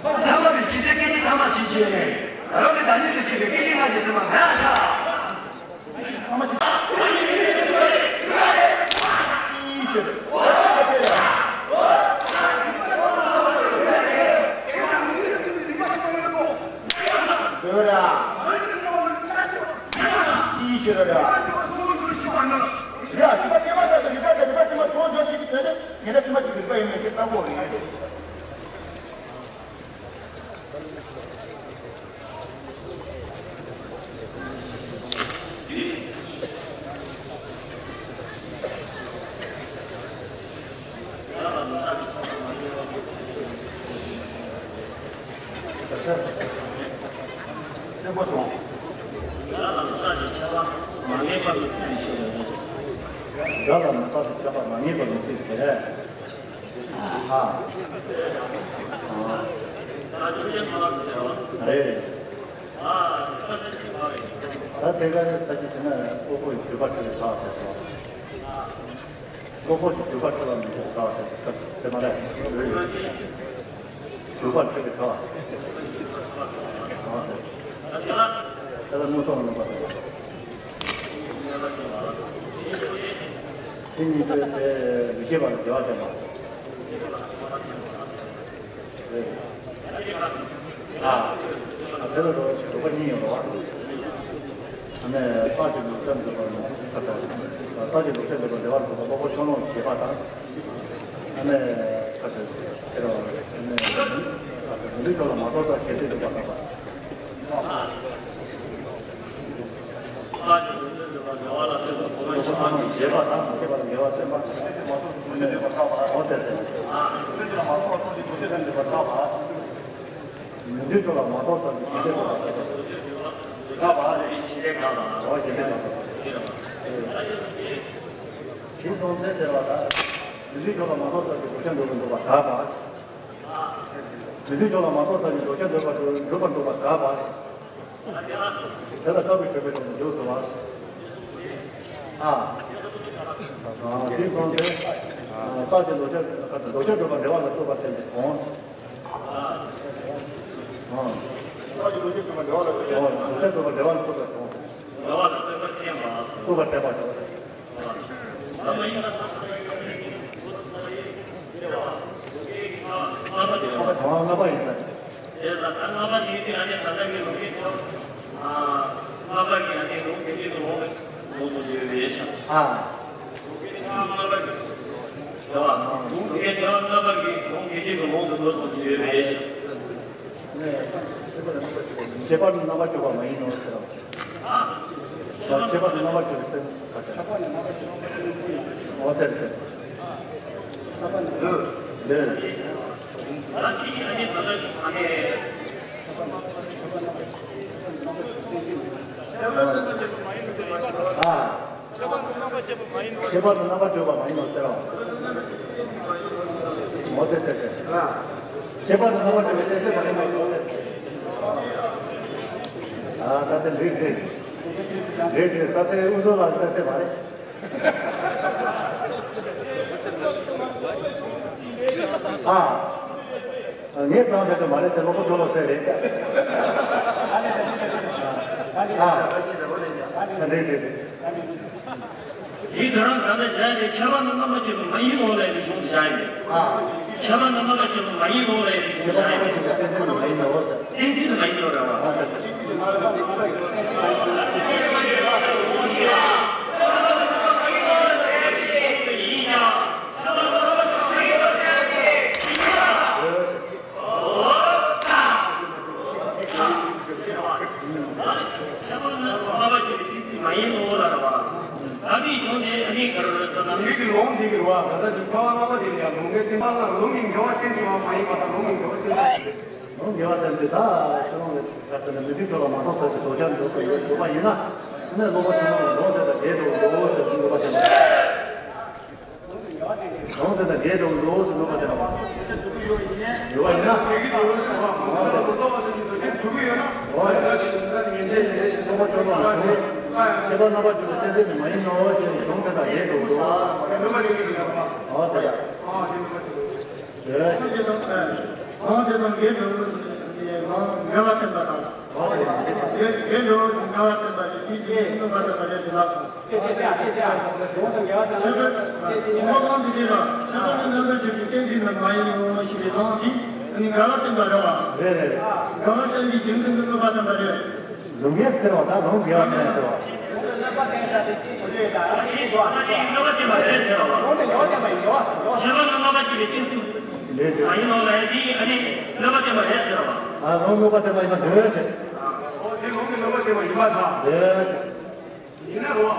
ཐ་མ་པའི་ཇི་ལྟར་སྐད་ཅིག་ཐ་མ་ཇི་བྱས་ནས། རང་གི་བདག་ཉིད་དུ་བྱས་པའི་སྐད་ཅིག་སྔ་ཕྱི་ཚད་མ་མེད་པར་ཐལ། འདོད་ར། ཨི་ཤི་ར་ར། ཡ། ཤི་པ་སྐྱེ་མ་ཐག་ཏུ་རིག་པ་དང་རིག་པ་ཕྱི་མ་གྲོངས་འཇོག་ཞིག་གི་དོན་དེ་ཉེ་འདབས་ཕྱི་མ་གཅིག་གི་རིག་པ་ཡིན་མིན་ཞེས་བརྟག་དགོས་རེད། སེམས་པ་སོང་། དགྲ་ལ་མི་རྟག་པའི་ཆགས་པ་མ་ངེས་པ་མི་སྲིད་པས། ཨ། ཨ། རེད། ད་དེ་ག་ས་ཅིག་བྱས་ན་ཀོ་ཀོ་ཡི་འགྱུར་བ་འཁྲུལ་བའི་ཐག་ཟེར་སོང་། ཀོ་ཀོ་ཞིག་འགྱུར་བ་འཁྲུལ་བ་མི་འགྱུར་བ་ཟེར་ཏེ་མ་རེད། འགྱུར་བ་འཁྲུལ་བའི་ཐག་དེ་ལ་མངོན་སུམ་ལ་ལོག་པ་དང་། དེ་གཉིས་པོའི་དེ་མི་ཤེས་པ་ལ་འགལ་བ་བསྟན་པ། ཨ། དེ་ལ་རོ་རོ་པ་གཉིས་ཡོད་རོ། ཨ་ནི་རྟགས་ཀྱི་ལུགས་ཤར་འདོད་པ་ནི་ཁ་ཏ། རྟགས་ཀྱི་ལུགས་ཤར་འདོད་པ་འགལ་བ་ལ་སོགས་པ་ཀོ་ཀོ་ཕྱོགས་ལྷུང་ཞེས་པ་དང་། ཨ་ནི་ཁ་ཏ་དེ་རོ། ཨ་ནི་མི་འདུག་ཕྱོགས་ལ་མ་རྟོགས་པར་གལ་ཏེ་འདོད་པ་ལྟ་བུ། ཞེས་པ་དང་མ་ཤེས་པར་ངེས་པ་བསྟན་པ། འོ་དེ་སྟེ། མི་འདུག་ཕྱོགས་ལ་མ་རྟོགས་ཙམ་གྱིས་གལ་ཏེ་འདོད་པ་ལྟ་བུ། འོ་གལ་ཏེ་ལྟ་བུ། དེ་སྟོང་ཚན་ཟེར་བ་དང་། མི་འདུག་ཕྱོགས་ལ་མ་རྟོགས་ཙམ་གྱིས་ལྡོག་ཁྱབ་འགྲོ་བར་འདོད་པ་དགག་པ། མི་འདུག་ཕྱོགས་ལ་མ་རྟོགས་ཙམ་གྱིས་ལྡོག་ཁྱབ་འགྲོ་བར་འགྲོ་བར་འདོད་པ་དགག་པ། དེ་ལ་སྐབས་ཀྱི་ཆོས་པའི་ཐོག་ནས་འཇུག་ཐུབ་པ། ཨ། དེ་སོང་ཚེ། རྟགས་ཀྱི་ལྡོག་ཁྱབ་ལྡོག་ཁྱབ་འགྲོ་བ་འགལ་བ་ལ་སོགས་པ་བསྟན་པས་དགོངས། རྟགས་ཀྱི་ལྡོག་ཁྱབ་འགྲོ་བ་འགལ་བ་ལ་སོགས་པ་བསྟན་པས་དགོངས། འགལ་བ་ལ་སོགས་པ་བསྟན་པ། སོགས་པ་བསྟན་པ་དགོངས། ལྔ་པ་ཡིན་ས། དེ་ལ་ད་ལྔ་པ་ནི་དེ་ཨ་ནི་ད་ལྟ་གི་ལུང་གི་ཐོག་ལྔ་པ་གི་ཨ་ནི་ལུང་དེ་གཉིས་ཀྱི་ལུང་ལུང་དུ་ཡོད་པའི་ཤ། ཨ། ལྔ་པ་གི་དེ་བ་ལུང་གི་དེ་བ་ལྔ་པ་གི་ལུང་དེ་གཉིས་ཀྱི་ལུང་དུ་ལུང་དུ་ཡོད་པའི་ཤ། ཁྱད་པར་དུ་རྣམ་པར་གཅོད་པ་མ་ཡིན་ནོ་ཟེར་བ། ཁྱད་པར་དུ་རྣམ་པར་གཅོད་པའི་སེམས་ཁ་ཟེར། འོ་དེར་ཟེར། འདིར། ཨ། ཁྱད་པར་དུ་རྣམ་པར་གཅོད་པ་མ་ཡིན་ནོ་ཟེར་བ། འོ་དེ་དེ་དེ། ཁྱད་པར་དུ་རྣམ་པར་གཅོད་པའི་གཏན་ཚིགས་མ་ཡིན་ནོ་ཟེར་བ། ཨ་ད་དེ་འགྲིག་འགྲིག་འགྲིག་འགྲིག་ད་དེ་དབུ་མཛད་ལགས་གཏན་ཚིགས་མ་རེད། ཨ། ངས་གཙང་རེད་དུ་མ་རེད་དེ་ལོག་པ་ཆོག་ལོག་སེ་རེད། ཨ། རེད་རེད་རེད། དེའི་དོན་རང་གང་འདྲ་བྱས་ཏེ་ཁྱད་པར་དུ་རྣམ་པར་གཅོད་པ་མ་ཡིན་ནོ་ལབ་པའི་གཞུང་དེ་བཞག་ཡིན། ཨ། ཁྱད་པར་དུ་རྣམ་པར་གཅོད་པ་མ་ཡིན་ནོ་ལབ་པའི་གཞུང་དེ་བཞག་ཡིན། ཁྱད་པར་དུ་རྣམ་པར་གཅོད་པ་གཏན་ཚིགས་དུ་མ་ཡིན་ནོ་ཟེར། གཏན་ཚིགས་དུ་མ་ཡིན་ནོ་རེད་བ། ཨ། ཡིན་ཀྱང་། ཁྱད་པར་དུ་རྣམ་པར་གཅོད་པའི་གཏན་ཚིགས་མ་ཡིན་ནོ་ལབ་པ། ད་འདིའི་གཞུང་དེ་ཨ་ནི་ག་རེ་རེད་ཟེར་ན། འདི་གི་ལུང་འདི་གི་རེད་བ། ད་ལྟ་འདི་ཁྱད་པར་རྣམ་པར་གཅོད་པའི་ཡང་ལུང་གི་སྟེང་པ་ལ་ལུང་གི་འགལ་བ་གཏན་ཚིགས་མ་ཡིན་པ་དང་ལུང་གི་འགལ་བ་གཏན་ཚིགས། ལུང་འགལ་བ་ཟེར་འདི་ད་ཁྱོད་རང་གི་ད་ཟེར་ན་མི་མཐུན་ཕྱོགས་ལ་མ་རྟོགས་ཚད་ཀྱི་ལྡོག་ཁྱབ་འགྲོ་དགོས་ཡོད་དགོས་པ་ཡིན་ན། ཨ་ནི་ལོག་པ་ཆོག་ལོག་ལུང་དེ་དང་འགལ་འགྲོ་འགྲོ་ཟེར་འདུག་པ་ཟེར་ན། ལུང་དེ་དང་འགལ་འགྲོ་འགྲོ་ཟེར་འདུག་པ་ཟེར་ན། ཡོད་པ་ཡིན་ན། ཁྱད་པར་རྣམ་པར་གཅོད་པའི་གཏན་ཚིགས་ནི་མ་ཡིན་ནོ་ཞེས་ནས་ལུང་དེ་དང་འགལ་འགྲོ་འགྲོ། འོ་དེ་ལ། གང་དེ་དང་འགལ་འགྲོ་ངོ་ཟེར་ནས་ནང་འགལ་བ་བསྟན་པ་དང་། འགལ་འགལ་འགྲོ་ངོ་ཟེར་འགལ་བ་བསྟན་པ་རེད། དེའི་རྗེས་སུ་མངོན་པ་བསྟན་པ་རེད་ཟེར་ལ། ཁྱད་པར་ངོ་བོ་གང་དེ་དེ་ལ་ཁྱད་པར་དུ་རྣམ་པར་གཅོད་པའི་གཏན་ཚིགས་ནི་མ་ཡིན་ནོ་ཞེས་པའི་ལུང་དེ་ནི་འགལ་བ་བསྟན་པ་རེད་བ། རེད་རེད། འགལ་བ་བསྟན་པའི་རྗེས་སུ་མངོན་པ་བསྟན་པ་རེད། ལུང་ངེས་ཟེར་བ་དང་ལུང་འགལ་བ་ཟེར་བ། ཁྱད་པར་རྣམ་པར་གཅོད་པ་རེད་ཟེར་བ། ཁྱད་པར་རྣམ་པར་གཅོད་པ་རེད་ཟེར་བ། ཁྱད་པར་རྣམ་པར་གཅོད་པའི་གཏན་ཚིགས་མ་ཡིན་ནོ་ལབ་ཡ་དེ་ཨ་ནི་རྣམ་པར་གཅོད་པ་རེད་ཟེར་བ། ཨ་ལུང་རྣམ་པར་གཅོད་པ་ཡིན་པ་འདོད་ཅེས། ཨོ་དེ་ལུང་གི་རྣམ་པར་གཅོད་པ་ཡིན་པ་དང་། འདོད་ཅེས། ཡིན་ན་རོ།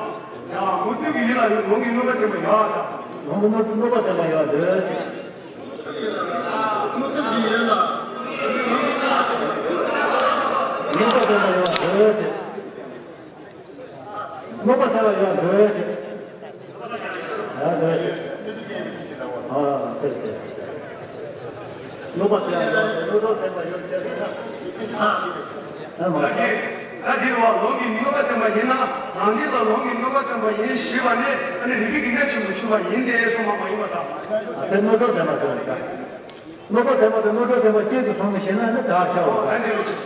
ཡང་མུ་སྟེགས་ཀྱི་ཡུལ་ལ་ཡང་ལུང་གི་རྣམ་པར་གཅོད་པ་ཡོད་དང་། ལུང་གི་རྣམ་པར་གཅོད་པ་ཡོད་འདོད་ཅེས། མུ་སྟེགས་ཀྱི་ཡུལ་ལ། སློབ་པ་དེ་ལ་ཡང་འདོད་ཡོད་ཅེས། ཡང་འདོད་ཡོད་ཅེས། ཨ་དེ་དེ། སློབ་པ་དེ་ལ་ཡང་སློབ་གྲོགས་ལྡན་པ་ཡོད་ཅེས་ཟེར་ན། ཨ་མ་རེད། ད་དེ་བ་ལོག་གི་སློབ་པ་བསྟན་པ་ཡིན་ན་རང་རྒྱུད་ལ་ལོག་གི་སློབ་པ་བསྟན་པ་ཡིན་ཞེས་པ་ནི་ཨ་ནི་རིགས་པའི་གི་གནས་ཆེན་པོ་ཆུད་པ་ཡིན་ཏེ་སོང་བ་མ་ཡིན་པ་དང་། ཨ་དེ་སློབ་གྲོགས་ལྡན་པ་ཟེར་བ་ཡིན་ད། སློབ་པ་བསྟན་པ་དང་སློབ་གྲོགས་བསྟན་པ་གཅིག་ཏུ་སོང་ནས་བཤད་ན་ནི་བདག་ཆགས་འོང་། ད་ནང་པའི་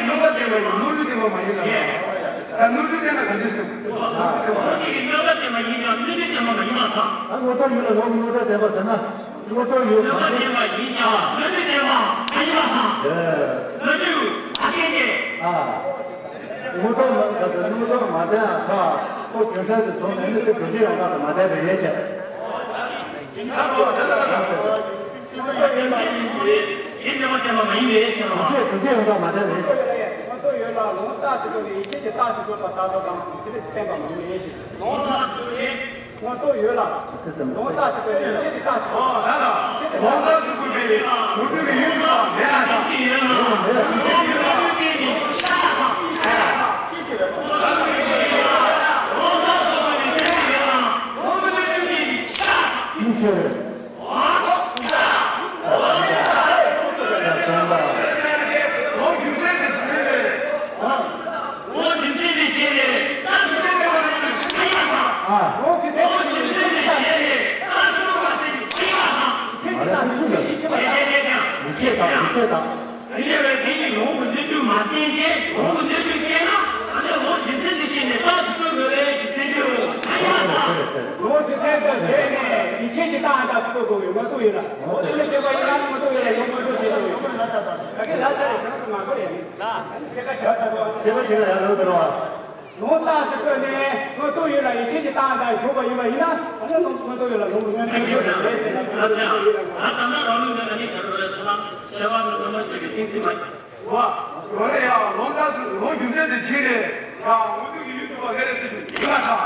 སློབ་པ་བསྟན་པ་ཡིན་ནོར་འཁྲུལ་བསྟན་པ་མ་ཡིན་ལ། ད་ནོར་འཁྲུལ་བསྟན་ན་ག་འདྲ་ཟེར། ལོག་གི་སློབ་པ་བསྟན་པ་ཡིན་ཀྱང་སློབ་ཁྲིད་བསྟན་པ་མ་ཡིན་པ་དང་། ད་སློབ་གྲོགས་ཡུལ་ལ་ལོག་གི་སློབ་གྲོགས་བསྟན་པ་ཟེར་ན། སློབ་གྲོགས་ཡུལ་སློབ་པ་བསྟན་པ་ཡིན་ཀྱང་སློབ་ཁྲིད་བསྟན་པ་མ་ཡིན་པ་དང་། སློབ་ཁྲིད་མ་བསྟན་ཏེ། ཨ། སློབ་གྲོགས་མ་བསྟན་ན་ཁོ་རྒྱུ་མཚན་དུ་སོང་ནས་ནི་དེ་རྒྱུ་མཚན་ཡང་དག་ཏུ་མ་བསྟན་པའི་ཡན་ཆད། ཡིན་མེད་པ་བསྟན་པ་མ་ཡིན་པའི་ཕྱིར་རོ། དེ་དེ་ཡང་དག་མ་བསྟན་པའི་ཕྱིར། ང་ཚོ་ཡོད་ལ་ལོངས་རྟགས་ཀྱི་སྒོ་ནས་ཡིད་ཆེས་ཀྱི་རྟགས་སུ་གྱུར་པ་ལྟ་བུ་དང་དེ་ལས་བསྟན་པ་མ་ཡིན་པའི་ཕྱིར། ལོངས་རྟགས་ཀྱི་སྒོ་ནས། ང་ཚོ་ཡོད་ལ་ལོངས་རྟགས་ཀྱི་སྒོ་ནས་ཡིད་ཆེས་ཀྱི་རྟགས་སུ། ཨོ་ད་ད་ལོངས་རྟགས་སུ་གྱུར་པའི་མུ་སྟེགས་ཀྱི་ཡུལ་དུ་མེད་ལ་དང་། ཡིད་ཆེས་ཀྱི་ཡུལ་ལ་ལོངས་རྟགས་སུ་གྱུར་པའི་ཡུལ་ལ་ལོངས་རྟགས་སུ་གྱུར་པའི་ཡུལ་ལ་ལོངས་རྟགས་སུ་གྱུར་པའི་ཡུལ་ལ་ཡིད་ཆེས་ཀྱི། ལོངས་རྟགས་ཀྱི་སྒོ་ནས་ཡིད་ཆེས་ཀྱི་རྟགས་ཡང་དག་བཀོད་དགོས་པའི་ང་ཚོ་ཡིན་ལ། ཨོ་དེ་ལས་བཤད་པ་ཡིན་ན་ང་ཚོ་ཡིན་ལ་ཡོང་དགོས་འགྲོ་བྱེད་དགོས་ཡོད། ད་གིན་ལ་ཆ་རེ་བྱང་དུ་མ་གོ་ཡ་ཡིན། ཤེས་པ་ཤེས་ན་ཡང་ལོས་དོར་བ། ལོངས་རྟགས་སུ་བཀོད་ནས་མངོན་རྟོགས་ཡུལ་ལ་ཡིད་ཆེས་ཀྱི་རྟགས་དང་གྲུབ་པ་ཡིན་པ་ཡིན་ན་ཨ་ནི་མངོན་རྟོགས་ཡུལ་ལ་ལོངས་སུ་མངོན་པའི་ཡུལ་དང་རེད་ཟེར་ན། ད་ལྟ་རང་ལུགས་ནི་ཨ་ནི་ག་རེ་རེད་ཟེར་ན་ཤེས་པ་ནི་སྔ་མ་ཞིག་གི་གཏན་ཚིགས་མ་ཡིན། བ། ཡོད་རེད་ཡ། ལོངས་རྟགས་སུ་ལོངས་རྒྱུ་མཚན་དུ་བྱས་ནས་ཡང་མངོན་རྟོགས་ཀྱི་ཡུལ་གྲུབ་པ་རེད་ཟེར་རྒྱུ་ཡིན་པ་དང་།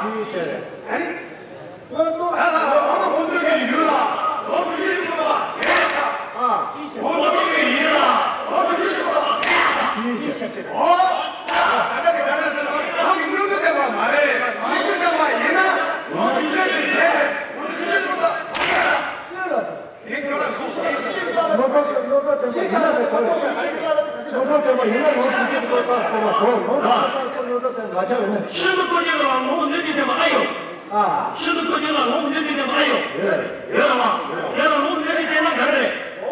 ཨ་ནི། ད་ལྟ་ལོངས་རྟོགས་ཀྱི་ཡུལ་ལ་ལོངས་སུ་གྲུབ་པ་མེད་པ་དང་། ཨ། མངོན་རྟོགས་ཀྱི་ཡུལ་ལ་ལོངས་སུ་གྲུབ་པ་མེད་པ་དང་། ཨོ། ད་ལྟ་གི་ག་རེ་ཟེར་ན་རང་གི་སྣོད་དུ་བསྟན་པ་མ་རེད། ཡིད་དུ་བསྟན་པ་ཡིན་ན་ལོངས་སུ་གྲུབ་པའི་ཆེད་དུ་ལོངས་སུ་གྲུབ་པ་མེད་པ་དང་། དེ་ཁྱོད་རང་སོ་སོ་ཡིན། སློབ་གྲོགས་ཀྱི་སློབ་གྲོགས་བསྟན་པ་ཡིན་ན་དེ་གོ་ཡོད། སློབ་གྲོགས་བསྟན་པ་ཡིན་ན་ལོངས་སུ་གྲུབ་པའི་སློབ་གྲོགས་བསྟན་པ་གོ། ལོངས་སུ་གྲུབ་པའི་སློབ་གྲོགས་བསྟན་པ་ཆགས་ཡོད་ན། ཤིན་ཏུ་སྐུ་གཉིས་ལ་ལོངས་སྣོད་ཀྱི་བསྟན་པ་ཨ་ཡོད། ཨ། ཤིན་ཏུ་སྐུ་གཉིས་ལ་ལོངས་སྣོད་ཀྱི་བསྟན་པ་ཨ་ཡོད། ཡོད། ཡོད་རེད་བ། དེ་ལ་ལོངས་སྣོད་ཀྱི་བསྟན་ན་ག་རེ་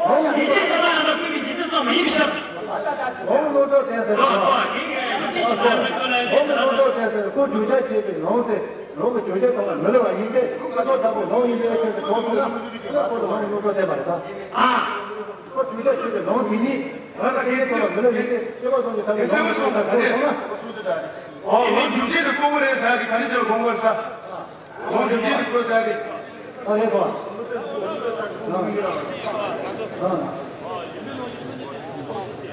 རེད། ཡིད་ཆེས་ཀྱི་རྟགས་ཡང་དག་བཀོད་པའི་རྒྱུ་མཚན་ཙམ་མ་ཡིན་ཞབས། ལོངས་སློབ་གྲོགས་བསྟན་ཟེར་ཨ་བ། ཨ་ཡིད་ཆེས་ཀྱི་རྟགས་ཡང་དག་བཀོད་ལ་ཡིད་ཆེས་ཀྱི་རྟགས་ལོངས་སློབ་གྲོགས་བསྟན་ཟེར་ཁོ་བརྗོད་བྱ་བྱེད་པའི་ལོངས་ཏེ། ལོངས་ཀྱི་བརྗོད་བྱ་དང་མི་སླུ་བ་ཡིན་ཏེ། ཀ་ཏོག་ལྟ་བུ་ལོངས་ཡིན་པའི་ཕྱིར་དུ་གྲོགས་ཚུལ་ལ་ཀ་ཏོག་ལོངས་སློབ་གྲོགས་བསྟན་པ་རེད་ད། ཨ། ཁོ་བརྗོད་བྱ་བྱེད་པའི་ལོངས་དེ་ཉིད་རང་གི་དེའི་ཐོག་ལ་མི་སླུ་ཡིན་ཏེ་སྐྱེ་བོ་གསུམ་གྱི་ཐ་སྙད་ལོངས་སུ་གྲུབ་པ་གོ་སོང་ན། ཨོ་ལོངས་རྒྱུ་མཚན་དུ་བཀོད་པ་རེད་ཟེར་ཡ་དེ་ག་ནས་ཕྱིར་ལ་དགོངས་པ་རེད་ཟེར། ལོངས་རྒྱུ་མཚན་དུ་བཀོད་ཟེར་ཡ་དེ། ཨ་ལས་སོང་། ཨ། ཨ།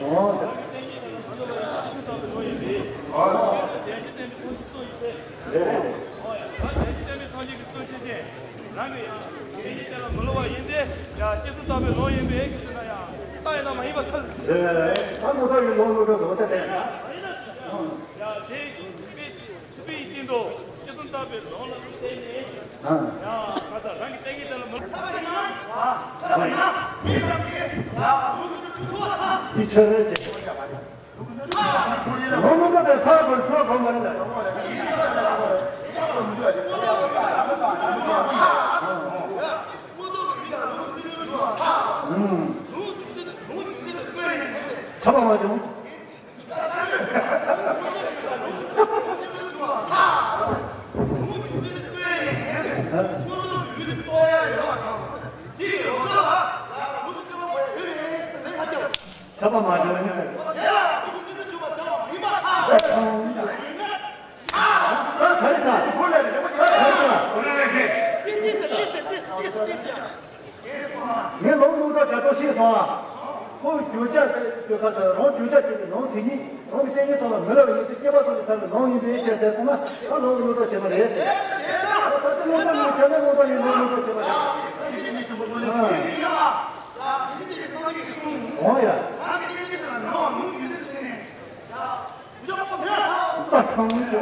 ཨོ། རེད་རེད། རང་གི་ཡང་དེ་ཉིད་དེ་ལ་མི་སླུ་བ་ཡིན་ཏེ། ཡང་སྐྱེ་གསུམ་རྟག་པའི་ལོངས་ཡིན་པའི་ཕྱིར་ན་ཡང་རྟགས་ཡིན་ན་མ་ཡིན་པར་ཐལ། རེད། ད་མུ་མཐའ་ཡི་ལོངས་སློབ་གྲོགས་ཟེར་བ་དེ་རེད། ཡང་དེ་ཡི་སྟེང་དུ་སྐྱེ་གསུམ་རྟག་པའི་ལོངས་ལ་བརྟེན་ནས། ཡང་ང་ཚོ་རང་གི་ལྟས་ངན་དེ་ལ་མི་སླུ་བ་ཡིན་ན། ཆགས་པ་ཡིན་ན་ཡིན་ཙམ་གྱིས་ཡང་ལོངས་སློབ་གྲོགས་ཚུར་ཐུབ་པ་ཐལ། འདི་ཕྱིར་རེད་ཅེས། ལོངས་སློབ་གྲོགས་དེ་ཐར་དགོས་ཚུལ་གོ་མ་རེད་ལ། ཁྱབ་པ་མ་བྱུང་། ཁྱབ་པ་མ་བྱུང་། ད་ག་རེ་ད། ད་ག་རེ་ད། ད་ག་རེ་ད། ད་ག་རེ་ད། ངས་ལོངས་སློབ་གྲོགས་བྱ་ཐབས་ཤེས་སོང་ཨ། ཁོ་བརྗོད་བྱ་དེ་བརྗོད་ཁ་ཟེར་རང་བརྗོད་བྱ་བྱས་པའི་ལོངས་དེ་ཉིད་རང་གི་ལྟས་ངན་ཙམ་ལ་མི་སླུ་བ་ཡིན་ཏེ་སྐྱེ་བོ་ཙམ་གྱི་ཐ་སྙད་ལོངས་ཡིན་པའི་ཕྱིར་ཟེར་སོང་ན་ད་ལོངས་སློབ་གྲོགས་བྱེད་པ་རེད་ཟེར། ད་ལྟ་ལོངས་སློབ་གྲོགས་བྱས་ན་ལོངས་སློབ་ཡིན་ལོངས་སློབ་གྲོགས་བྱེད་པ་རེད། འོང་ཡ། ད་ཚང་མ་ཚོ།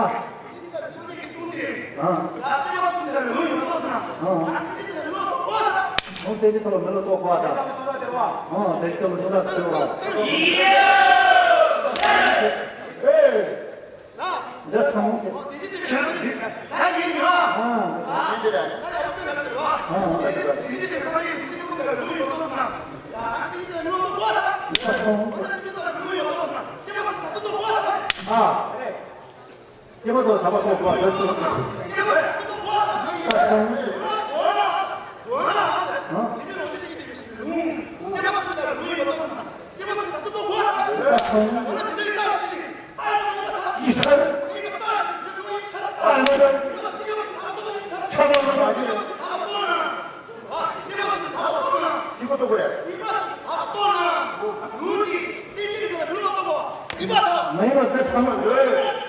ཨ། ཨ། ཨ། ཨོ་དེ་ཅི་ཐོག་མེ་ལོ་ཏོག་པ་དང་། ཨོ་དེ་ཅི་ཐོག་མེ་ལོ་ཏོག་པ་དང་། ཨོ་དེ་ཅི་ཐོག་མེ་ལོ་ཏོག་པ། ཨེ། འདི་ཚང་མ། ཨ། ཨ། སྐྱེས་པ་དང་བྱ་བ་སོགས་པ་ཡོད་ཚུལ་དང་། མ་ཡིན་པ་དེ་ཚང་མ་ཡོད།